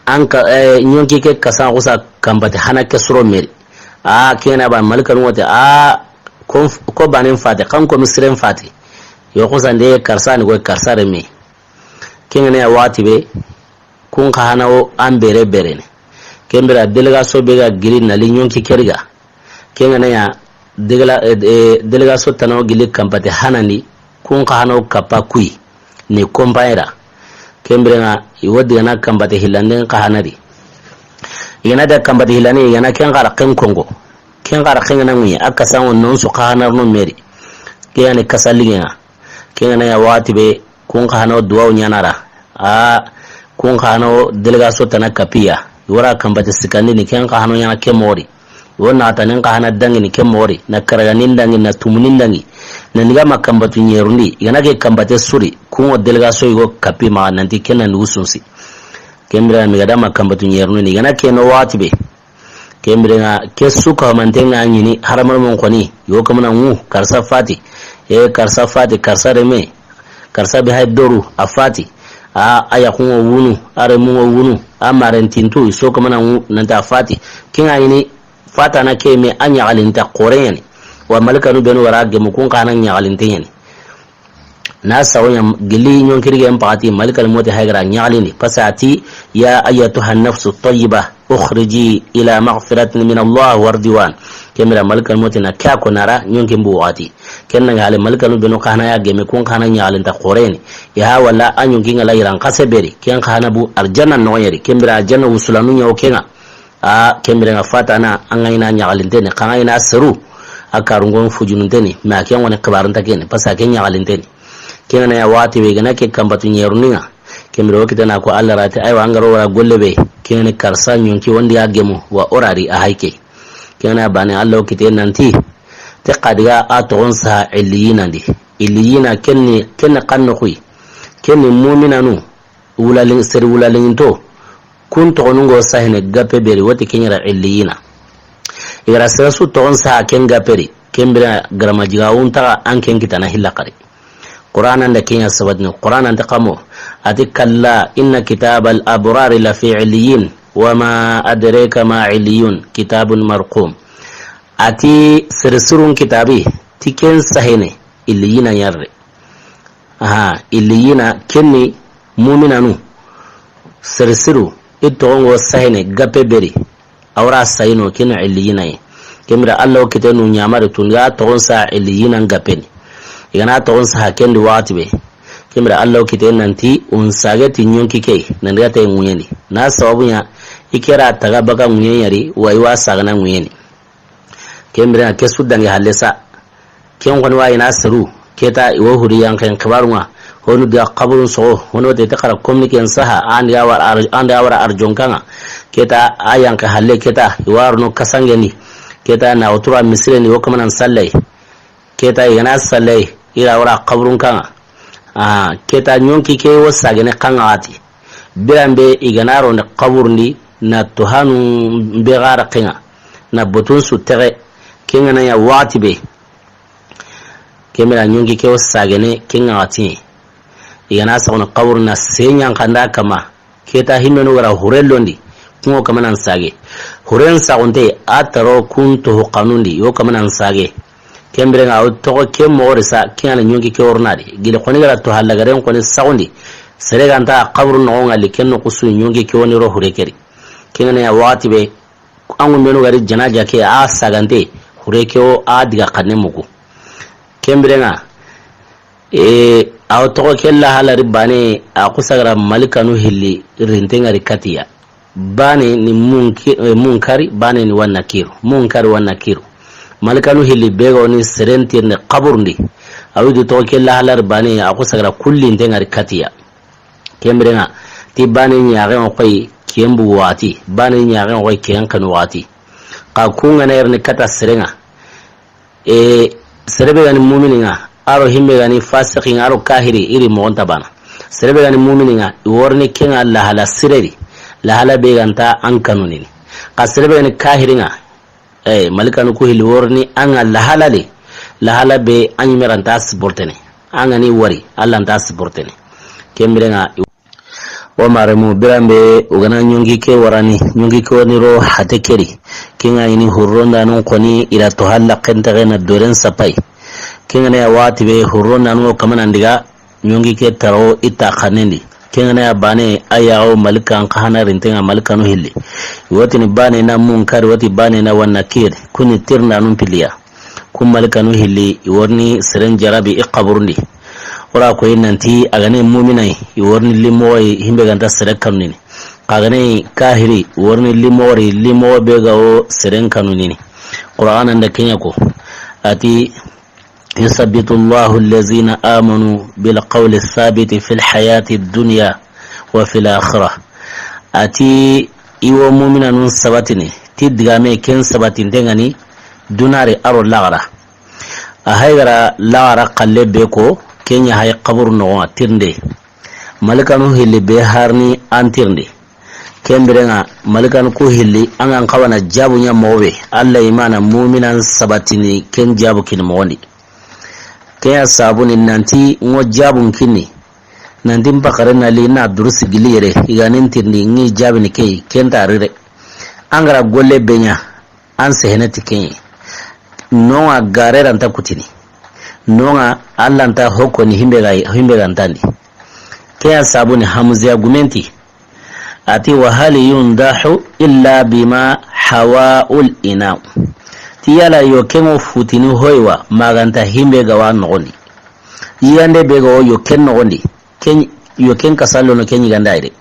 An ka, eh, ɲonki ke kasan xusa kanpati hana ke soro me ri. A, ken ga na ba malikanu ŋo ti, a, ko, ko banen fati, xa n ko misiren fati. Yo xusa nde karsa ni go karsa renme. Ken ga na ɲa waxati be, kun xa hana wo an bere bere ni. Ken biren délégation be ga giri na li ɲonki ke ri ga. Ken ga na ɲa dégla-, eh, eh, délégation tana wo gili kanpati hana ni, kun xa hana wo kappa kuyi, ni compagnie ra. Ken biren ŋa, i wo digana kanpati hillanden xa hana di. I ga na da kanpati hillanden, i ga na ken xara ken kongo. Ken xara ken ga na ŋuyi, a kasan ŋo non su xa hana no me ri. Ke ya ni kasa ligen ŋa. Ken ga na ɲa waxati be, kun xa hana wo duwawu ɲaana ra. A, kun xa hana wo délégation tana kapiya. I wo ra kanpati sikandini, ken xa hana wo ɲaana ke moxo ri. I wo na ta nin xa hana dangini ke moxo ri. Na karaganin dangi, na tumunin dangi. Na ndiga ma kanpatu ɲerundi. I ga na ke kanpate su ri. Kun ŋo délégation yi go kapi maxa nanti ken na ndugu sunsi. Ken biren ŋa mi ga da ma kanpatu ɲerundi. I ga na ke no waxati be. Ken biren ŋa, ke su ka manten ŋa ɲi ni, hadamarenmen xoni, yo kamana ŋu, karsa fati, e karsa fati, karsa renme, karsa be hay doru, a fati, a, a yaxun ŋo wunu, a renmun ŋo wunu, a maren tintu, i so kamana ŋu, nanti a fati. Ken ŋa ɲi ni, fatana ke me a ɲaxalinta xoore ɲa ni. Wa malikanu benu ga ra gemu kun xa na ɲaxalinte ɲa ni. Na sawo ɲa gili ɲonkirigen paxati malikal moti hay ga ra ɲaxalindi. Parce que a ti, "Ya ayyatuha nafsu tayyiba, ukhriji ila maghfiratin min Allah wa ridwan." Ken biren malikal moti na ke a ko na ra ɲonkin bu waxati. Ken na ŋa hale malikanu benu xa na ya geme kun xa na ɲaxalinta xoore ni. Ya wala a ɲonkin ŋa la yiran xase be ri. Ken xa na bu arjanna noxon ɲa ri. Ken biren arjanna wusulanu ɲa wo ken ŋa. A, ken biren ŋa fatana, an ga ɲi na ɲaxalinte ni, xa an ga ɲi na seru, a karungon fujununte ni, mais a ken ŋo ni xibaarunta ke ni, parce que a ken ɲaxalinte ni. Ken ga na ɲa waxati be, i ga na ke kanpatu ɲerundi ŋa, ken biren wo kitana ko Alla ra ti, aywa, an ga ro wara golle be, ken ŋa ni karsa ɲonki wo ndi a gemu, wa o ra ri a hay ke. Ken ŋa na bane Alla wo kite nanti, te xa diga a toxon sa illiyina ndi. Illiyina ken ni, ken ni xa noxu yi, ken ni muuminanu, Wulalin-, seri wulalinto, kun toxonun ŋo sahene gappe be ri, wo ti ken ɲa ra illiyina. I ga ra sere su toxon saha ken gappe ri, ken biren ŋa garama jiga wuntaxa an ken kitana hilla xari. Qur'ana nda ken ɲa sabatini, Qur'ana nta xa mo, a ti, "Kalla inna kitabal abrari lafi illiyin, wa ma adraka ma illiyun, kitabun marqum." A ti, sere sirun kitabi, ti ken sahene, illiyina ɲa ri. Aha, illiyina, ken ni muuminanu, sere siru, i toxon ŋo sahene gappe be ri, a wa ra sayino, ken ni illiyina yi. Ken biren Alla wo kite nu ɲamari tundi a toxon sa illiyina gappe ni. I ga na toxon saha ken di waxati be. Ken biren Alla wo kite nanti, un sage ti ɲonki ke, nan diga te ŋuɲeni. Na sababu ɲa, i ke ra taga baka ŋuɲe ɲa ri, wa i wa sagana ŋuɲeni. Ken biren ŋa ke su dangi halle sa. Ken xoni wa i na seru, ke ta i wo huri yanqen xibaarun ŋa. Honu diga xaburun soxo, honu te te xara communiqué n saha, an diga wara ar-, an diga wara arjon kan ŋa. Ke ta a yanqe halle, ke ta i wara no kasangendi. Ke ta na otura misirendi wo kamanan sallay. Ke ta i ga na sallay, i ra wara xaburun kan ŋa. Ah, ke ta ɲonki ke wo sagene kan ŋa wati. Biran be i ga na ronde xaburundi na tuhanu be ga raqen ŋa, na botun su texe, ken ga na ɲa waxati be. Ken bira ɲonki ke wo sagene ken ŋa wati. I ga na saxuno xaburu na seɲan kanda kama. Ke ta himmenu gara hure londi, kun ŋo kamanan sage. Huren saxunte a taro kun toxo xanundi, yo kamanan sage. Ken biren ŋa, a wo toxo ke moxo ri sa, ken ŋa na ɲonki ke worinadi. Gili xoni gara to hallagaren xoni saxundi. Sere ga nta xaburu noxon ŋa li, ken noxu su ɲonki ke woni ro hure ke ri. Ken ŋa na ɲa waxati be, an ŋu menu gari janaja ke a sagante, hure ke wo a diga xanne mugu. Ken biren ŋa, e, a wo toxo ke lahalari bane, a xusagara malikanu hilli rinte ŋari katiya. Bane ni munki-, eh, munkari, bane ni wannakiru. Munkari wannakiru. Malikanu hilli be ga woni seren tirne xaburundi. A wo du toxo ke lahalari bane, a xusagara kullinte ŋari katiya. Ken biren ŋa, ti bane ɲaxen ŋo xoy ken bugu waxati, bane ɲaxen ŋo xoy ken kanu waxati. Xa kun ŋa na yerni kata seren ŋa. E, sere be ga ni mumini ŋa, a ro himbe ga ni fasiki ŋa, a ro kahiri, i ri moxon ta bana. Sere be ga ni mumini ŋa, i worini ken ŋa lahala sireri, lahala be ga nta an kanunini. Xa sere be ga ni kahiri ŋa, e, malikanu ku hilli worini an ŋa lahala li, lahala be an ɲi me ra nta supportene. An ga ni wari, Alla nta supportene. Ken biren ŋa, O maremu, biran be, o ga na ɲonki ke warani, ɲonki ke woni ro hate ke ri. Ken ŋa i ni hurrondanun xoni, i ra to halla xentexe na doren sapay. Ken ŋa na ya waxati be, hurrondanun ŋo kamanan diga, ɲonki ke taro i ta xanendi. Ken ŋa na ya bane, a ya wo malikan xa hana rinten ŋa malikanu hilli. I wo tini bane na munkari, i wo ti bane na wannakiri. Kuni tirndanun piliya. Kun malikanu hilli, i worini seren jarabi i xaburundi. O ra koyi nanti, a ga ne muminai, i worini limoxoyi, himbe ga nta sere kanunini. Xa a ga ne kahiri, i worini limoxori, limoxo be ga wo seren kanunini. Qur'ana nda ken ɲa ko. A ti, يثبت الله الذين آمنوا بالقول الثابت في الحياة الدنيا وفي الآخرة. A ti, i wo muminanun sabatini, ti digame ken sabatinten ŋa ni, dunari a ro laxara. A hayi gara laxara xalle be ko, ken ɲa hayi xaburu noxon ŋa tirinde. Malikanu hilli be harini an tirindi. Ken biren ŋa, malikanu ku hilli, an ga n xawa na jabu ɲa moxo be, Alla i mana muminan sabatini ken jabu kini moxon di. Ken ya sabu ni nanti ŋo jabun kinni. Nanti n paxare na li na durusi gili yere, i ga nin tirindi ŋi jabini kei, ken ta rire. An gara golle be ɲa, an sehene ti ken ye. Noŋa gare ra nta kutini. Noŋa Alla nta hokoni himbe ga, himbe ga ntandi. Ken ya sabu ni Hamziya gumenti. A ti, "Wa hal yundahu illa bima hawa'ul ina'u." Ti yala yo ken ŋo futini hoywa, ma ga nta himbe ga wa noxon di. Yigande be ga wo yo ken noxon di. Ken, yo ken kasallo no ken yigande ay de.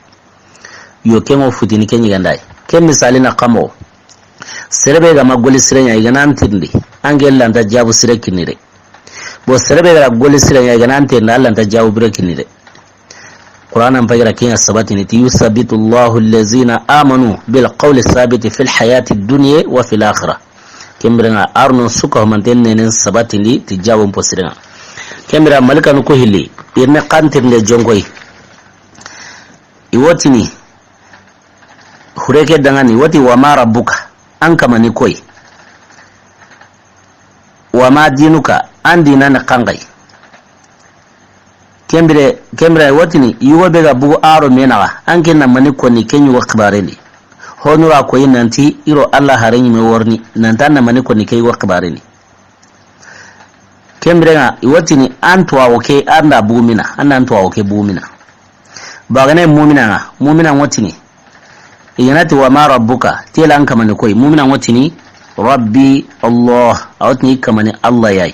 Yo ken ŋo futini ken yigande ay. Ken misali na xa moxo. Sere be ga ma goli sire ɲa, i ga na an tirindi. An ke Alla nta jabu sire kinni de. Bo sere be ga ra goli sire ɲa, i ga na an tirindi, Alla nta jabu bire kinni de. Qur'ana n payi ra ken ya sabatini ti, "Yuthabbitu Allahu allazina amanu bil qawli thabiti fil hayati dunya wa fil akhirah." Ken biren ŋa a ro no su ka ho manten nenen sabatindi ti jabun po siren ŋa. Ken biren ŋa malikanu ku hilli, i ri ne xa n tirinde jonkoyi. I wo tini, hure ke danŋani, i wo ti, "Wa ma rabbuka?" An kama ni koyi. "Wa ma dinuka?" An diina ni xanxayi. Ken bire, ken bire i wo tini, yugo be ga bugu a ro me naxa, an ke na mani koni ke yugo xibarendi. Honu ra koyi nanti i ro Alla hare ɲi me worini, nanta na mani koni ke yugo xibarendi. Ken biren ŋa, i wo tini, an tuwaxu ke, an da bugu mina, an da an tuwaxu ke bugu mina. Bagane mumina ŋa, mumina ŋo tini. I ga na ti, "Wa ma rabbuka?" Ti yala an kama ni koyi, mumina ŋo tini, "Rabbi Allah." A wo tini i kama ni Alla ya yi.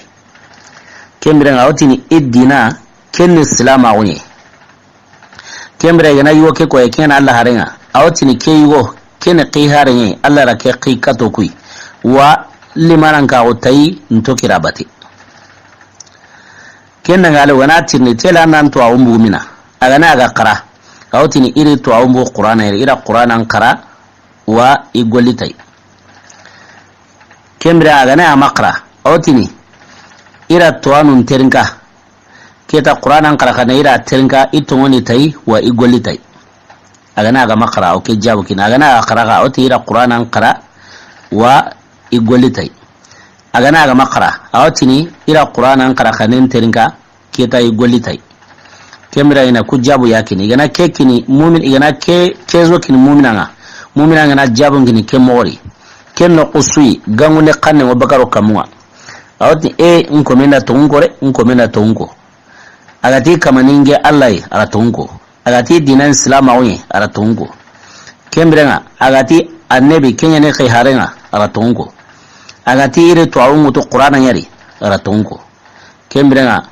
Ken biren ŋa, a wo tini i diina, ken ni silaamaxu ɲa. Ken bire i ga na yugo ke koyi, ken ŋa na Alla haren ŋa. A wo tini ke yugo, ken ni xi haren ŋa, Alla ra ke xi kato kuyi. Wa Limanan ka go tayi nto kirabati. Ken da ŋa le wa na tirni tela nan to a wumbu mina. A ga na a ga xara. A wo tini i ri to a wumbu Qur'ana yere, i ra Qur'anan xara wa i golli tayi. Ken bire a ga na a ma xara. A wo tini i ra to anun terinka. Ke ta Qur'anan xara xa na i ra terinka i toŋoni tayi wa i golli tayi. A ga na a ga ma xara, a wo ke jabu kini. A ga na a ga xara xa, a wo ti i ra Qur'anan xara wa i golli tayi. A ga na a ga ma xara, a wo tini i ra Qur'anan xara xa nen terinka, ke ta i golli tayi. Ken bire i na ku jabu ya kini. I ga na ke kini mumin, i ga na ke, ke zo kini mumina ŋa. Mumina ŋa na jabu kini ke moxo ri. Ken noxu su yi, gangunde xanne ŋo bakaro kamu ŋa. A wo ti, e, n ko men da toŋun ko re, n ko men da toŋun ko. A ga ti kamaninge Alla yi, a ra toŋun ko. A ga ti dinan silamaxu yi, a ra toŋun ko. Ken bire ŋa, a ga ti annabi ke ɲa ni xi hare ŋa, a ra toŋun ko. A ga ti i ri to a wungutu Qur'ana ɲa ri, a ra toŋun ko. Ken bire ŋa,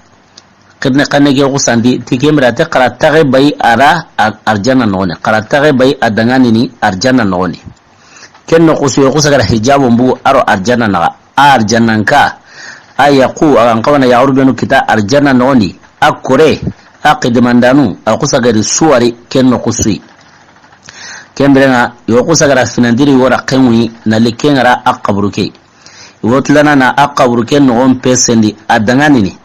xirne xanne ke xusanti, ti ken bire a ti xara taxe bayi a ra ar-, arjanna noxoni. Xara taxe bayi a daŋanini arjanna noxoni. Ken noxu su yi, xusa ga ra hijabun bugu a ro arjanna naxa. A arjannan ka, a yaqu, a ga n xawa na yaxaru benu kita arjanna noxondi. A kore, a xidimandanu, a xusa ga ri su wari ken noxu su yi. Ken bire ŋa, yo xusa ga ra finandiri wora xenŋu yi, na li ken ŋa ra a xaburu ke. I wo tilana na a xaburu ke noxon pesendi a daŋanini.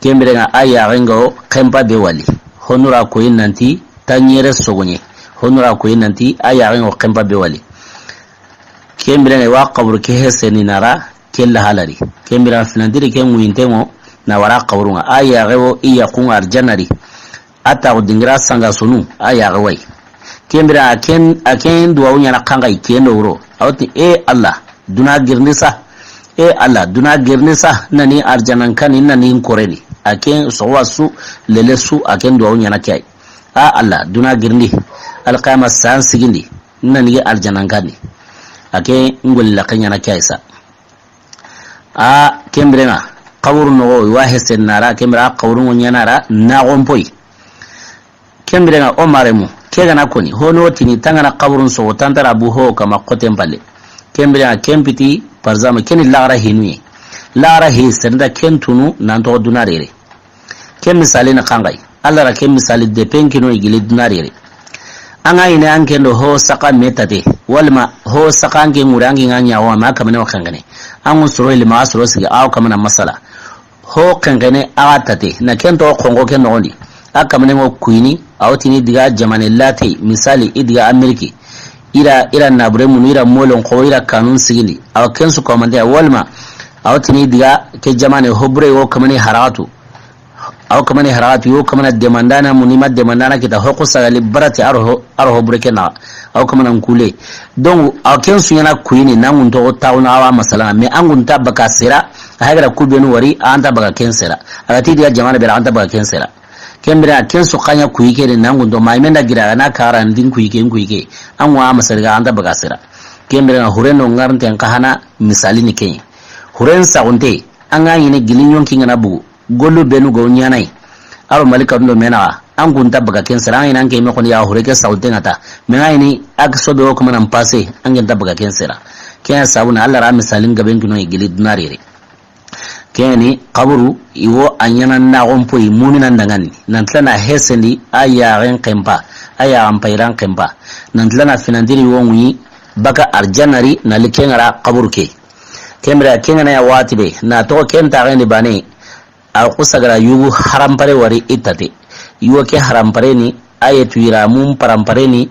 Ken bire ŋa a yaxen ŋa wo xenpa be wali. Honu ra koyi nanti taɲere sogoɲe. Honu ra koyi nanti a yaxen ŋa wo xenpa be wali. Ken bire ŋa i wa xaburu ke heseni na ra ke lahalari. Ken bire ŋa finandiri ke ŋuyinten ŋo na wara xaburu ŋa. A yaxe wo i yaqu ŋa arjanna ri. A taxu dingira sanga sonu, a yaxe wa yi. Ken bire a ken, a ken duwawu ɲa na xanxa yi ken do wuro. A wo ti, e Alla, duna girindi sa. E Alla, duna girindi sa, na ni arjannan kani, na ni n koreni. A ken soxuwa su, lele su, a ken duwawu ɲa na ke yi. A Alla, duna girindi. Alqiyama san sigindi, na ni arjannan kani. A ken ŋolli la ke ɲa na ke yi sa. A ken bire ŋa, xaburu noxo, i wa hesen na ra, ken bire a xaburu ŋo ɲa na ra, naxon poyi. Ken bire ŋa, o maremu, ke ga na koni, hono tini, tangana xaburun soxo, tantara bu ho kama xoten palle. Ken bire ŋa, ken piti, par exemple, ken ni laxara hinu ye. Laxara hi, senda ken tunu, nan toxo duna rere. Ken misali ni xanxa yi. Alla ra ken misali de pen kino i gili duna rere. An ga ɲi ne an ken do ho saxa me tate. Walima ho saxa an ke ŋure an ke ŋa ɲa wa ma kamane wa xenxene. An ŋun soro ili ma soro sigi a wo kamana masala. Ho xenxene a ga tate. Na ken to xonxo ken noxondi. A kamane ŋo kuyini. A wo tini diga jamane late. Misali i diga Ameriki. I ra, i ra nabure munu, i ra molon xo, i ra kanun sigindi. A wo ken su komante. Walima. A wo tini diga ke jamane hobure wo kamane haratu. A wo kamane haratu yo kamana demandana munu i ma demandana kita hoku sagali barati a ro ho-, a ro hobure ke na. A wo kamana nkule. Donc, a wo ken su ɲa na kuyini na ŋun toxo taxuna a wa masala. Mais an ŋun ta baka sera, a hagara ku benu wari, an ta baka ken sera. A ga ti diga jamana bera, an ta baka ken sera. Ken bire a ken su xa ɲa kuyi ke de na ŋun to, ma i men da gira na kara ndin kuyi ke, kuyi ke. An wa masala ga an ta baka sera. Ken bire na hure no ŋarnten xa hana misali ni ken. Huren saxunte, an ga ɲi ne gili ɲonki ŋa na bugu. Gollu benu go ɲa na yi. A ro malika ndo me na, an kun ta baga ken sera, an ke me xoni ya hure ke sawte ŋa ta. Me ŋa yi ni, a ke sobe wo kuma nan passe, an ke ta baga ken sera. Ken ya sabu na Alla ra misalin gaben kino i gili duna rere. Ken ni, xaburu, i wo a ɲa na naxon poyi, mumina ndangani. Nan tila na hesendi, a yaxen xenpa, a yaxan payiran xenpa. Nan tila na finandiri wo ŋuyi, baka arjanna ri, na li ken ŋa ra xaburu ke. Ken bire, ken ŋa na ya wati be, na toxo ken taxen di bane, A xusa ga ra yugu harampare wari i tate. Yugo ke harampare ni, a ye tuyira mun parampare ni,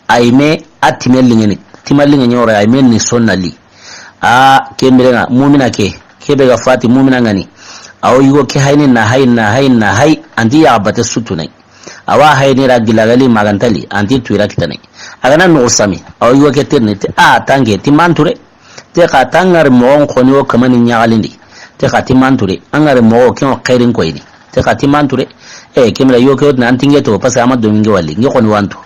a yi me a time liŋeni. Tima liŋe ɲoro, a yi me ni sonna li. A, ken bire ŋa, mumina ke, ke be ga fati mumina ŋa ni. A wo yugo ke hayni na hay, na hay, na hay, anti ya bate sutunai. A wa hayni ra gila gali magantali, anti tuyira kitane. A ga na nugu sami, a wo yugo ke tirni, ti, a, tanke, ti manture. Te xa ta ŋari moxon xoni wo kamani ɲaxalindi. Te xa ti manture, a ŋari moxo ke ŋo xeerin koyini. Te xa ti manture, e, kemira yo ke wotini an tinge to, parce que a ma domi nge wali, nge xoni wantu.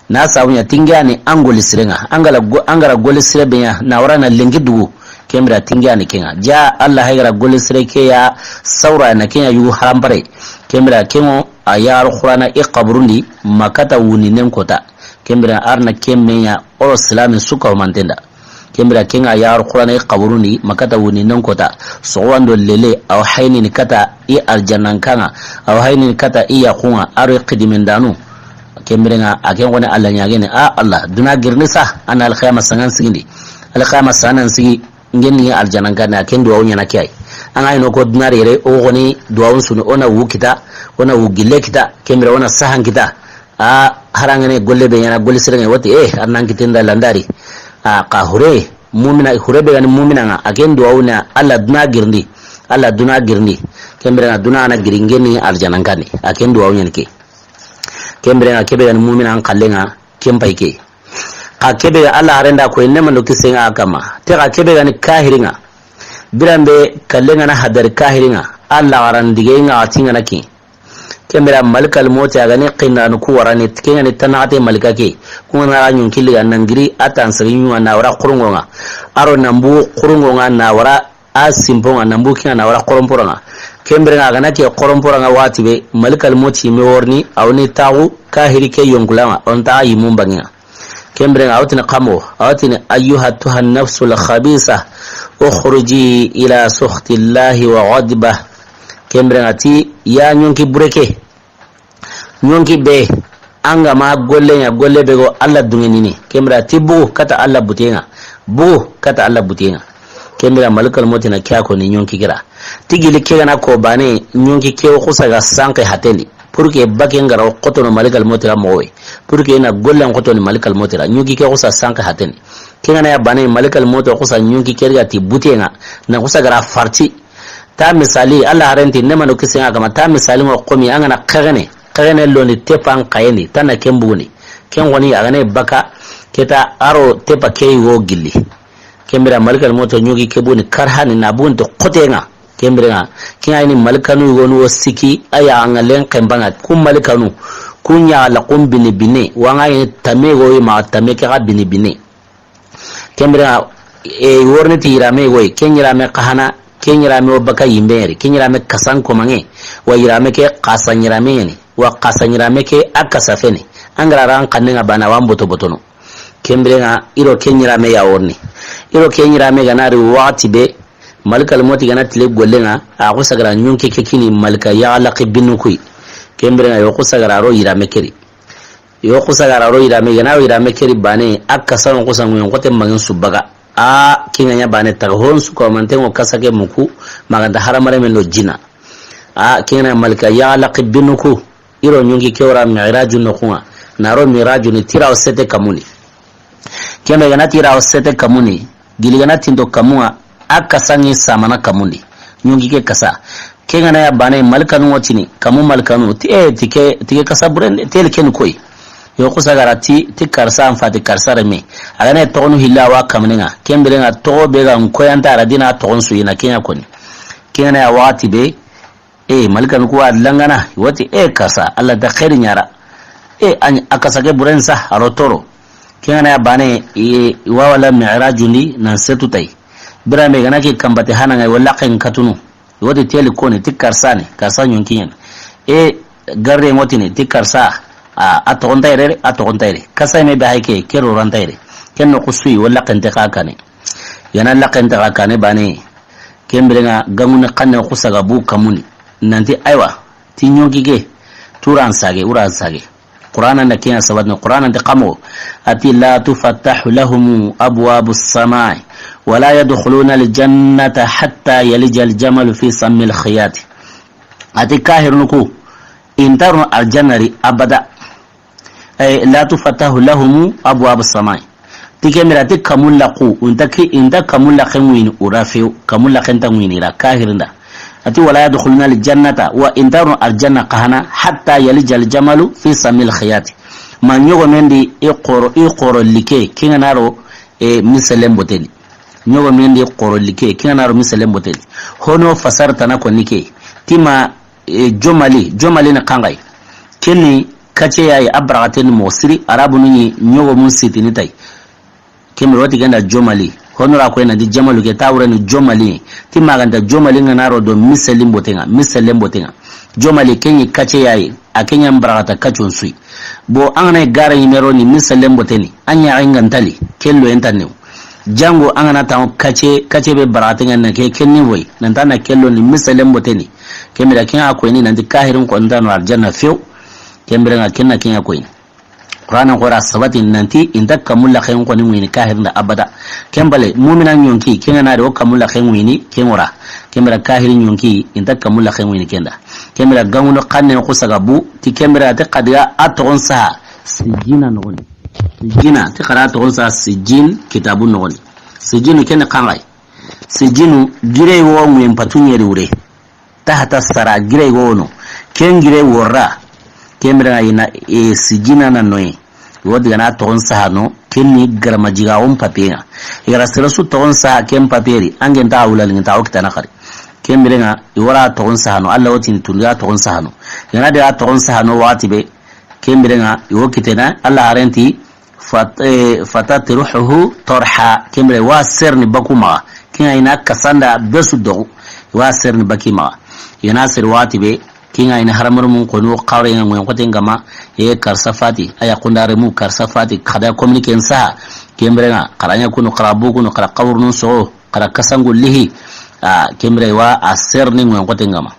Na sabu ɲa tinge ani an goli sire ŋa, an ga la go-, an ga ra goli sire be ɲa, na wara na lenki dugu, kemira tinge ani ke ŋa. Ja Alla hay ga ra goli sire ke ya sawra na ke ɲa yugu harampare. Kemira ke ŋo a ya Alxuraana i xaburundi, ma kata wuni nen kota. Kemira arna ke me ɲa oro silami suka o mantenda. Ken bire ken ŋa yaxaru Qur'ana i xaburun di, ma kata wuni nan kota. Soxuwando lele, a wa hayini ni kata i arjanankan ŋa, a wa hayini ni kata i yaxun ŋa, a ro i xidimendanu. Ken bire ŋa, a ken xoni Alla ɲaagene, a Alla, duna girindi sa, a na alxiyama sanŋan sigindi. Alxiyama sanan sigi, n ken ni arjanankan ni, a ken duwawu ɲaana ke yi. An ga ɲi no ko duna yere, o xoni duwawun sunu, o na wu kita, o na wu gille kita, ken bire o na sahan kita. A harangene golle be ɲaana, golle sirenge wati, eh, arnan kitenda landari. A xa hure, mumina, hure be ga ni mumina ŋa, a ken duwawu na, Alla duna girindi, Alla duna girindi. Ken bire ŋa duna na giri n ken ni arjanankan ni, a ken duwawu ɲaana ke. Ken bire ŋa ke be ga ni mumina n xalle ŋa, ken pay ke. Xa ke be ga Alla haren da ko inne mando kisen ŋa kama. Te xa ke be ga ni kahirin ŋa. Biran be kallen ŋa na hadari kahirin ŋa. Alla garan dige ŋa a ti ŋa na ki. Ken bire malikal moti a ga ni xindanu ku warani, ken ga ni tanaxate malika ke. Ku ŋa na ɲun killi ga nan giri a tan sagi ɲuwa na wara xurungo ŋa. A ro nan bu xurungo ŋa na wara a simpo ŋa, nan bu ke ŋa na wara xoronporo ŋa. Ken bire ŋa a ga na ke xoronporo ŋa wati be, malikal moti me worni, a wa ni taxu kahiri ke yonkula ŋa, o n ta yimun bangi ŋa. Ken bire ŋa a wa tini kamo, a wa tini, "Ayyuha tuha nafsul khabisa, ukhruji ila sukhtillahi wa ghadba." Ken bire ŋa ti, ya ɲonki bureke. Ɲonki be, an ga ma golle ɲa, golle be go Alla dungenini. Ken bire ti bugu kata Alla buteŋa. Bugu kata Alla buteŋa. Ken bire malikal moti na ke ya ko ni ɲonki kira. Ti gili ke ga na ko bane, ɲonki ke wo xusa ga sanke hatendi. Pour que bake n ga ra wo xotono malikal moti ra moxo we. Pour que na golle n xotoni malikal moti ra. Ɲonki ke xusa sanke hatendi. Ke ga na ya bane, malikal moti xusa ɲonki ke ri ga ti buteŋa. Na xusa ga ra farti. Ta misali, Alla haren ti, ne mano kisen ŋa kama, ta misali ŋo xomi, an ga na xegene, xegene londi tepa n xayendi, ta na ken bugundi. Ken xoni, a ga na baka, ke ta a ro tepa ke yi wo gilli. Ken bire malikal moti ɲonki ke bugundi, karhani na bugundi xoteŋa. Ken bire ŋa, ke ŋa ni malikanu yi wo nu wo siki, a ya ŋa len xenbaŋa, ku malikanu, ku ɲa la kun bini bine, wa ŋa yi tame go yi ma tame ke ga bini bine. Ken bire ŋa, e, worni ti yirame goy, ken yirame kahana, ken yirame wo baka yimbe yeri, ken yirame kasan komange, wa yirame ke kasa yirame yani, wa kasa yirame ke a kasa fene. An ga ra ran kanne ŋa bana wa n boto botono. Ken bire ŋa, i ro ken yirame ya worni. I ro ken yirame ga na ri waxati be, malikal moti ga na tile golle ŋa, a xusa ga ra ɲonki ke kini malika ya laqi binu kuy. Ken bire ŋa, yo xusa ga ra ro yirame ke ri. Yo xusa ga ra ro yirame, i ga na wo yirame ke ri bane, a kasa wo xusa ŋuyen xote mangin su baga. A, ke ŋa ɲa bane taga, hon su ko manten ŋo kasa ke muku, ma ga nta haramare men do jina. A, ke ŋa na malika ya laqi binu ku, i ro ɲonki ke wara mi'raju noxu ŋa, na ro mi'raju ni ti ra wo sete kamuni. Ken be ga na ti ra wo sete kamuni, gili ga na tinto kamu ŋa, a kasa ŋi samana kamundi. Ɲonki ke kasa. Ke ŋa na ya bane, malikanu wo tini, kamu malikanu, ti, e, ti ke, ti ke kasa buren, teli ken koy. Yo xusa ga ra ti, ti karsa an fati karsa reme. A ga na toxonu hilla wa kamne ŋa. Ken bire ŋa toxo be ga n koyanta ra dina toxon su yina ke ɲa koni. Ke ŋa na ya waxati be, e, malikanu ku wa langana, wati, e, kasa, Alla da xeeri ɲa ra. E, a kasa ke buren sa, a ro toro. Ke ŋa na ya bane, e, wa wala mi'raju ndi, nan setu tay. Birame ga na ke kambate hana ŋa, wala ken katunu. Wati teli koni, ti karsa ni, karsa ɲonki ɲen. E, garre ŋo tini, ti karsa, a, a toxon tayre, a toxon tayre. Kasa me be hay ke, ke ro ran tayre. Ken no xusuyi, wala ken te xa kane. Ya na la ken te xa kane bane. Ken bire ŋa, gamuni xanne xusa ga bu kamuni. Nanti, aywa, ti ɲonki ke, turan sage, uran sage. Qur'ana nda ke ɲa sabatini, Qur'ana nda kamo, a ti, "La tufattahu lahum abwabu samai, wa la yadkhuluna al-jannata hatta yalija al-jamalu fi sammi al-khiyati." A ti, kahirnu ku, i nta ro arjanna ri abada. Eh, "La tufattahu lahum abwabu samai." Ti ke mira ti kamulla ku, unta ki, inta kamulla ke ŋuini ura few, kamulla ke nta ŋuini ra, kahirinda. A ti, "Wala yadkhuluna al-jannata", wa inta ro arjanna kahana, "hatta yalija al-jamalu fi sammi al-khiyati." Ma ɲogo mendi i xoro, i xoro like, kinga na ro, e, misalen boteni. Ɲogo mendi xoro like, kinga na ro misalen boteni. Hono fasar tana ko nike. Tima, e, jomali, jomali na kangai. Keni kace yayi a baraxaten ni moxo siri, arabu ni ɲogo mun sitini tay. Kemi roti genda jomali. Honora ko ena di jamalu ke tawre ni jomali. Ti maganta jomali nga na ro do misalen botenga, misalen botenga. Jomali kenyi kace yayi, a kenya mbaraxata kacon sui. Bo angana gara yimero ni misalen boteni, anya ngantali, kello entanew. Jango an ga na taŋo kace, kace be baraxaten ŋa na ke, ken ni woyi. Nan ta na kello ni misalen boteni. Ken bire ken ŋa koyini nanti kahirin xo nta no arjanna few. Ken bire ŋa ken na ken ŋa koyini. Qur'ana xo ra sabati nanti i nta kamu laxen xo ni ŋuyini kahirin da abada. Ken bale, mumina ɲonki, ken ŋa na ri o kamu laxen ŋuyini, ken ŋo ra. Ken bire kahiri ɲonki, i nta kamu laxen ŋuyini ken da. Ken bire ganguno xannen xo saga bu, ti ken bire a ti xa diga a toxon saha, sijjina noxoni. Sijjina, ti xa ra toxon saha sijjin kitabu noxoni. Sijjinu ken ni xa ŋa yi. Sijjinu, gire wo ŋuyen patu ɲeri wure. Tahta sara, gire wo no. Ken gire wo ra. Ken bire ŋa i na, e, sijjina na noye. Wo diga na toxon saha no, ken ni garama jiga on papier ŋa. I ga ra sere su toxon saha ken papier ri, an ke nta wula lingi nta o kitana xari. Ken bire ŋa, i wara toxon saha no, Alla wo tini tundu ya toxon saha no. I ga na diga toxon saha no waxati be, ken bire ŋa, i wo kitena, Alla harenti, fat-, eh, fatatruhuhu torha. Ken bire wa serni baku maxa. Ken ŋa i na kasanda be su doxu. Wa serni baki maxa. I ga na seri waxati be, ken ŋa i na haramarumun xo ni wo xawre ŋa ŋuyen xoten ŋa ma. E karsa fati, a ya kundare mu karsa fati, xa da communiqué n saha. Ken bire ŋa, xa ra ɲa kunu, xa ra bu kunu, xa ra xaburunun soxo, xa ra kasangu lihi. A, ken bire wa a serni ŋuyen xoten ŋa ma.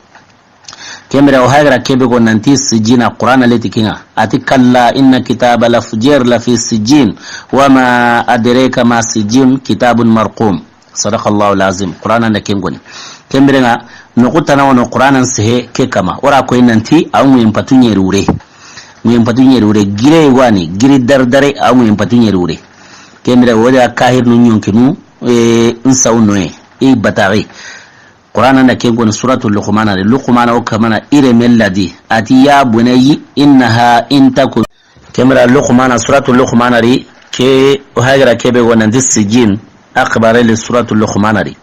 Ken bire o haygara kebe go nanti sijjina Qur'ana leti ken ŋa. A ti kalla inna kitaba lafujir lafi sijjin. Wa ma adraka ma sijjin kitabun marqum. Sadaqallahu lazim. Qur'ana na ken goni. Ken bire ŋa, noxu tana wono Qur'ana sehe ke kama. O ra koyi nanti a ŋuyen patu ɲeri wure. Ŋuyen patu ɲeri wure. Gire wani, giri dardare a ŋuyen patu ɲeri wure. Ken bire wo da kahirinu ɲonkinu, e, n saw noye. I batari. Qur'ana na ken koni suratu Luqmana ri. Luqmana o kamana i reme ladi. A ti ya bunayya innaha in taku. Ken bire Luqmana, suratu Luqmana ri, ke o haygara kebe go nanti sijjin, a xibare li suratu Luqmana ri.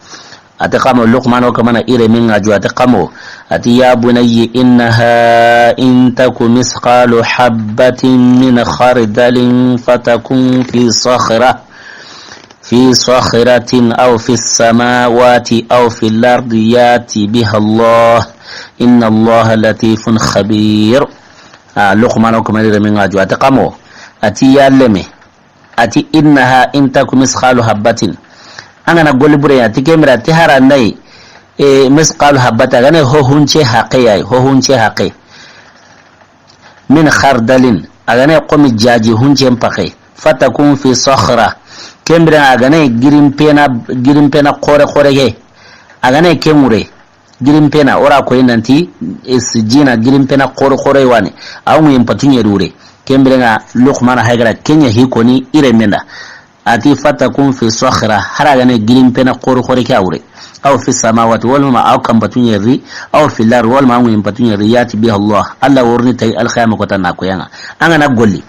A ti xa mo Luqmana o kamana i reme ŋa ju, a ti xa mo. A ti ya bunayya innaha in taku misqalu habbatin min khardalin fatakun fi sakhra. في صخرة أو في السماوات أو في الأرض يأت بها الله إن الله لطيف خبير. A, Luqmana o kamani reme ŋa ju, a ti xa mo, a ti ya leme, a ti innaha in taku misqalu habbatin. An ga na golli bure ya, a ti ken bire, a ti harandai, e, misqalu habbata, a ga na ho hunce haqe ya yi, ho hunce haqe. Min khardalin, a ga na xomi jaji huncen paxe, fatakun fi sakhra, ken bire a ga na girinpena, girinpena xore xore ke, a ga na ken wure, girinpena, o ra koyi nanti, e, sijjina girinpena xore xore wani, a ŋuyen patu ɲeri wure, ken bire ŋa Luqmana haygara ken ɲa hi koni i reme nda. A ti fatakun fi sakhra, hari a ga na girinpena xore xore ke a wure. Aw fi samawati, walla ma a wa kanpatu ɲeri, aw fi lar, walla ma a ŋuyen patu ɲeri, ya'ti biha Allah. Alla wa riini ti a yi alxiyama kota na a koyi a ŋa. An ga na golli.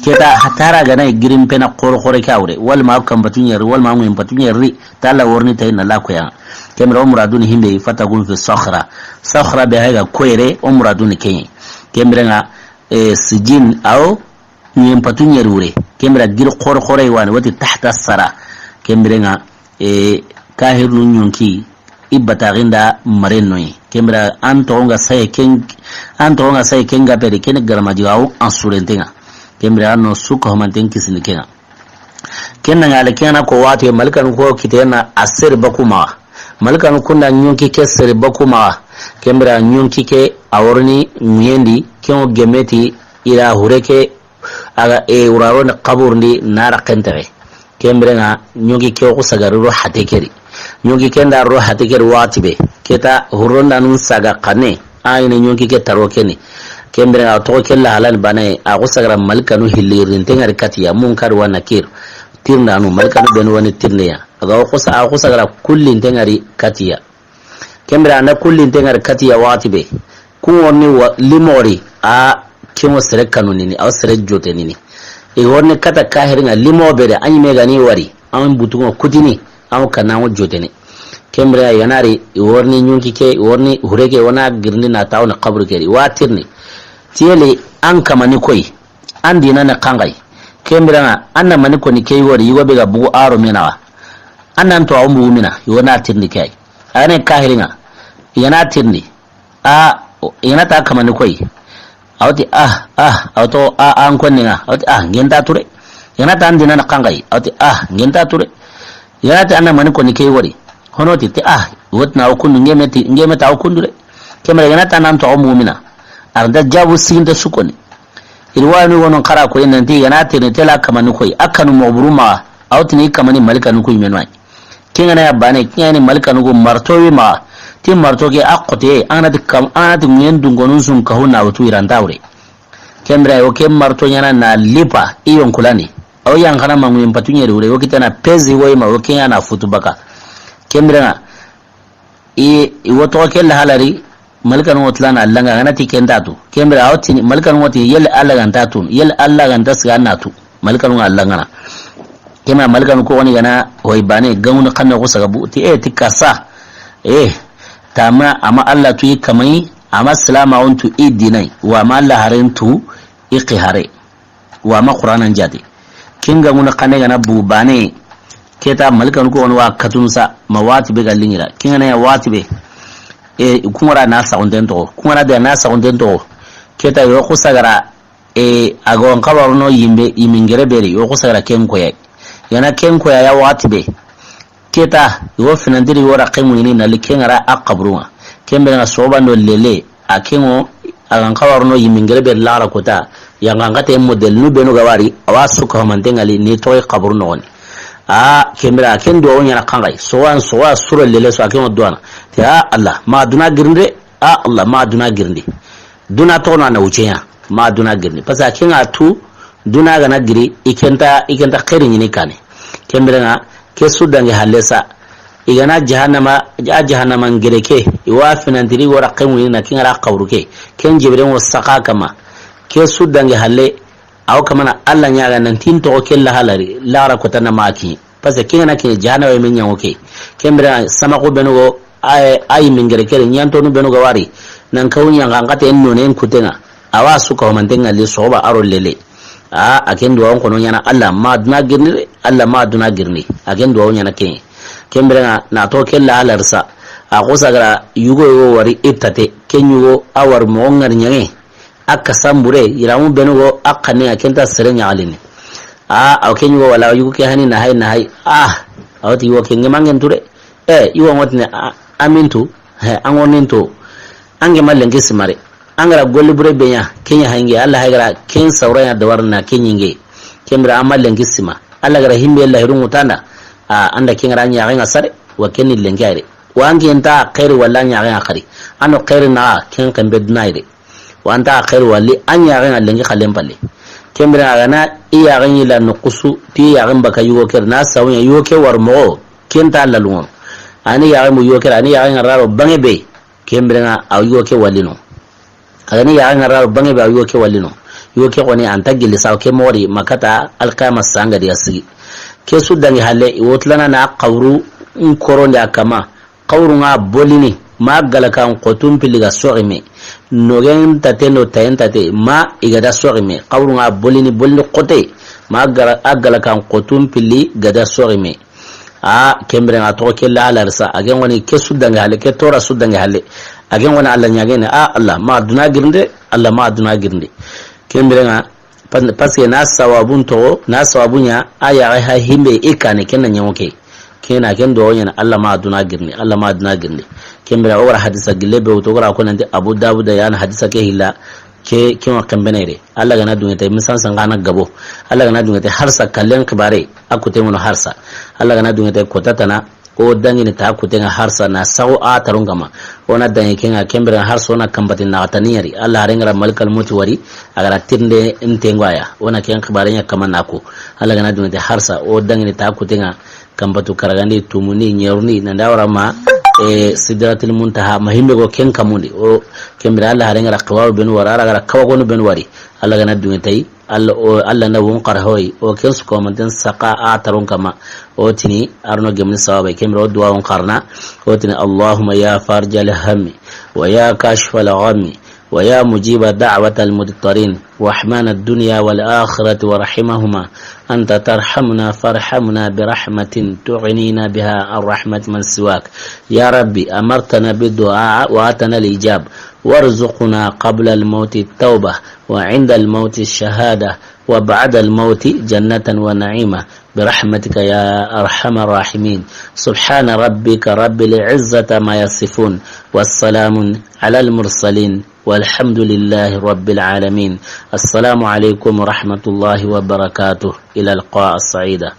Ke ta, hatta hari a ga na girinpena xore xore ke a wure. Walla ma a wa kanpatu ɲeri, walla ma a ŋuyen patu ɲeri, ti Alla wa riini ti a yi na a koyi a ŋa. Ken bire o muradun himbe fatakun fi sakhra. Sakhra be hayga koyre o muradun ken ɲa. Ken bire ŋa, e, sijjin aw ŋuyen patu ɲeri wure. Ken bire giri xore xore wani, wati tahta sara. Ken bire ŋa, e, kahirinu ɲonki, i bataxinda mare noyi. Ken bire an toxo ŋa saye ken, an toxo ŋa saye ken ga pedi, ken garama jiga wo an surenten ŋa. Ken bire an no su ka homanten kisini ken ŋa. Ken na ŋa le ken ŋa na ko wati malikanu ko kitena a seri baku maxa. Malikanu kunda ɲonki ke seri baku maxa. Ken bire ɲonki ke a wa riini ŋuyen di, ken wo gemeti i ra hure ke A ga, e, wuraro ni xaburundi na ra xentexe. Ken bire ŋa ɲonki ke xo sagari ro hate keri. Ɲonki ke nda ro hate keri waxati be. Ke ta hurondanu saga xanne. A yi ne ɲonki ke taro keni. Ken bire ŋa toxo ke la halal bane. A xo sagara malikanu hilli rinten ŋa ri katiya. Munkar wa Nakir. Tirindanu malikanu benu wani tirindeya. A ga xo sa-, a xo sagara kullinten ŋa ri katiya. Ken bire a na kullinten ŋa ri katiya waxati be. Kun wa riini wa limo ri a ken wo sere kanu nini, a wo sere jote nini. I wa riini kata kahiri ŋa limo be de, a ɲi me ga ni wari, a ŋa butu ŋa kutini, a ŋa kana ŋa jote ni. Ken bire ya i ga na ri, i wa riini ɲonki ke, i wa riini hure ke, wa na girindi na tawo na xaburu ke ri, wa tirini. Tiyeli an kamani koyi, an dina ne xanxayi. Ken bire ŋa, an na mani koni ke yugo ri, yugo be ga bugu aro mina wa. An nan to a wo bugu mina, i wa na tirini ke yi. A ga na kahiri ŋa, i ga na tirini. A, i ga na ta kamani koyi. A wa ti, ah, ah, a wa to, a, a, an konni ŋa. A wa ti, ah, n ke nta ture. I ga na ta an dina na xanxayi. A wa ti, ah, n ke nta ture. I ga na ti an na mani koni ke wori. Hono ti, ti, ah, wotna o kundu, nge me ti, nge me ta o kundu de. Ken bire i ga na ti an na n toxo mumina. A ra nta jabu siginta su koni. I ri wa ni wono n xara ko yi nanti i ga na ti ni tela kamani koyi. A kanu moxo buru maxa. A wa ti ni kamani malikanu ku yime no yi. Ken ga na ya bane, ken ga ni malikanu ku marto wi maxa. Ti marto ke a xote, an ga na ti kam, an ga na ti ŋuyen dungonun sun kahu na wutu i ra nta wure. Ken bire, o ke marto ɲaana na lipa, i yonkulani. O yan xana mangu yin patu ɲeri wure, o kitana pezi wo i ma, o ke ɲaana futu baka. Ken bire ŋa, i, i wo toxo ke la halari, malikanu wo tilana Alla ŋa, a ga na ti ken ta tu. Ken bire, a wo tini, malikanu wo ti, yel Alla ga nta tu, yel Alla ga nta siga na tu. Malikanu ŋa Alla ŋa na. Ken bire, malikanu ko woni ga na, hoy bane, gangunu xanne ko saga bu, ti, e, ti kasa. E, tama, ama Alla tu i kamai, ama silama on tu i dinai, wa ma Alla haren tu i xihare. Wa ma Qur'anan jati. Ken gangunu xanne ga na bu bane. Keta malikanu ko woni wa katunsa ma wati be ga lingira. Ken ga na ya wati be. E, kungara na saxunten toxo. Kungara de na saxunten toxo. Keta yo ku sagara, e, a ga wo n xabaru no yimbe, yimingere beri. Yo ku sagara ken koya. Yana ken koya ya wati be. Keta, i wo finantiri i wo raxe ŋuɲini na li ken ŋa ra a xaburu ŋa. Ken bire ŋa soxoba ndo lele, a ken ŋo, a ga n xabaru no yimingere be laxara kota, yanqanxate modèle nu benu ga wari, a wa su ka homante ŋa li ni toxo i xaburu noxoni. A, ken bire, a ken duwawu ɲaana xanxayi, soxoba, soxoba suro lele su a ken ŋo duwana. Ti, a, Alla, ma duna girinde, a, Alla, ma duna girinde. Duna toxo no a na wuceya, ma duna girindi. Parce que a ken ŋa tu, duna ga na giri, i ken ta, i ken ta xeeri ɲini kane. Ken bire ŋa, ke su dangi halle sa. I ga na jahannama, a jahannama ngere ke, i wa finantiri i wo raxe ŋuɲini na ken ŋa ra xaburu ke. Ken jebire ŋo saxa kama. Ke su dangi halle, a wo kamana Alla ɲaga nan ti n toxo ke la halari, laxara kota na ma ki. Parce que ken ga na ke jahannaba me ɲaŋo ke. Ken bire samaxu benu go, ay, ay mingere kere ɲantonu benu ga wari. Nan kawu ɲaŋa n xate en none en kutenŋa. A wa su ka homante ŋa li soxoba a ro lele. A, a ken duwawu n kono ɲaana Alla ma duna girindi de, Alla ma duna girindi. A ken duwawu ɲaana ke. Ken bire ŋa na to ke la halarsa. A ko sagara yugo yugo wari i tate. Ken yugo a wari moxo ŋari ɲaŋe. A kasambure, yiramu benu go, a xanne a ken ta sere ɲaxalini. A, a wo ke ɲugo wala, yugo ke hani na hay, na hay. A, a wo ti yugo ke ŋe mangen ture. E, yugo ŋotine, a, a mintu, he, a ŋonintu. Ange ma lenki simare. Angara golli bure be ɲa, ke ɲa hange, Alla hay gara, ken sawra ɲa dawar na ke ɲinge. Ken bire a ma lenki sima. Alla gara himbe la hiru ŋutanda. A, anda ken gara ɲaxe ŋa sare, wa ken ni lenki ayre. Wa ange nta xeeri wala ɲaxe ŋa xari. Ano xeeri na ken ken be duna ayre. Wa anta xeeri wali, a ɲaxen ŋa lenki xalen palle. Ken bire a ga na i yaxen ɲi la noxusu, ti yaxen baka yugo ke na sawu ɲa yugo ke wari moxo, ken ta lalunŋo. A ni yaxen mu yugo ke, a ni yaxen ŋa ra ro banŋe be, ken bire ŋa a yugo ke wali no. A ga ni yaxen ŋa ra ro banŋe be a yugo ke wali no. Yugo ke xoni anta gilli sawo ke moxo di ma kata alqiyama sanga di a sigi. Ke su dangi halle, i wo tilana na xaburu n korondi a kama. Xaburu ŋa bolini, ma galakan xotun pilli ga soxi me. Nogen tate no tayen tate, ma i ga da soxi me. Xaburu ŋa bolini, bolini xote, ma gara-, a galakan xotun pilli ga da soxi me. A, ken bire ŋa toxo ke la halarsa, a ken ŋoni ke su dangi halle, ke tora su dangi halle. A ken ŋoni Alla ɲagene, a, Alla, ma duna girinde, Alla ma duna girinde. Ken bire ŋa, Pas-, parce que na sawabun toxo, na sawabun ɲa, a yaxe ha himbe i kane, ken na ɲaŋo ke. Ken na ken do ɲaana, Alla ma duna girni, Alla ma duna girni. Ken bire, o gara hadisa gille be wuto, o gara ko nanti Abu Dawud ya na hadisa ke hilla, ke, ke wa kembene re. Alla ga na dunŋe te, misan san ga na gabo. Alla ga na dunŋe te, harsa kallen xibare, a kute ŋono harsa. Alla ga na dunŋe te, kota tana, O dangini ta kutenŋa harsa na sago a taron kama. O na dangi kenŋa ken bire harsa o na kambati na tani yari. Alla haren gara malikal moti wari, a gara tirinde ntengo aya. O na ken xibare ɲa kama na ko. Alla ga na dunŋe te harsa, o dangini ta kutenŋa kambatu karagandi tumundi ɲerundi, nanda wara ma, e, Sidratil Muntaha, ma himbe go ken kamundi. O ken bire Alla haren gara kawawo benu wari, a ra gara kawagonu benu wari. Alla ga na dunŋe te, Alla, o, Alla na won xara hoy, o ken su komanten saqa a taron kama, o tini, arno gemni sawaba, ken bire o duwa won xarana, o tini, اللهم يا فارج الهم، ويا كاشف الغم، ويا مجيب دعوة المضطرين، رحمن الدنيا والآخرة ورحيمهما، أنت ترحمنا فارحمنا برحمة تغنينا بها عن رحمة من سواك. يا ربي، أمرتنا بالدعاء وآتنا الإجابة، وارزقنا قبل الموت التوبة، وعند الموت الشهادة، وبعد الموت جنة ونعيما. برحمتك يا أرحم الراحمين. سبحان ربك رب العزة ما يصفون، والسلام على المرسلين، والحمد لله رب العالمين. السلام عليكم ورحمة الله وبركاته. إلى اللقاء السعيدة.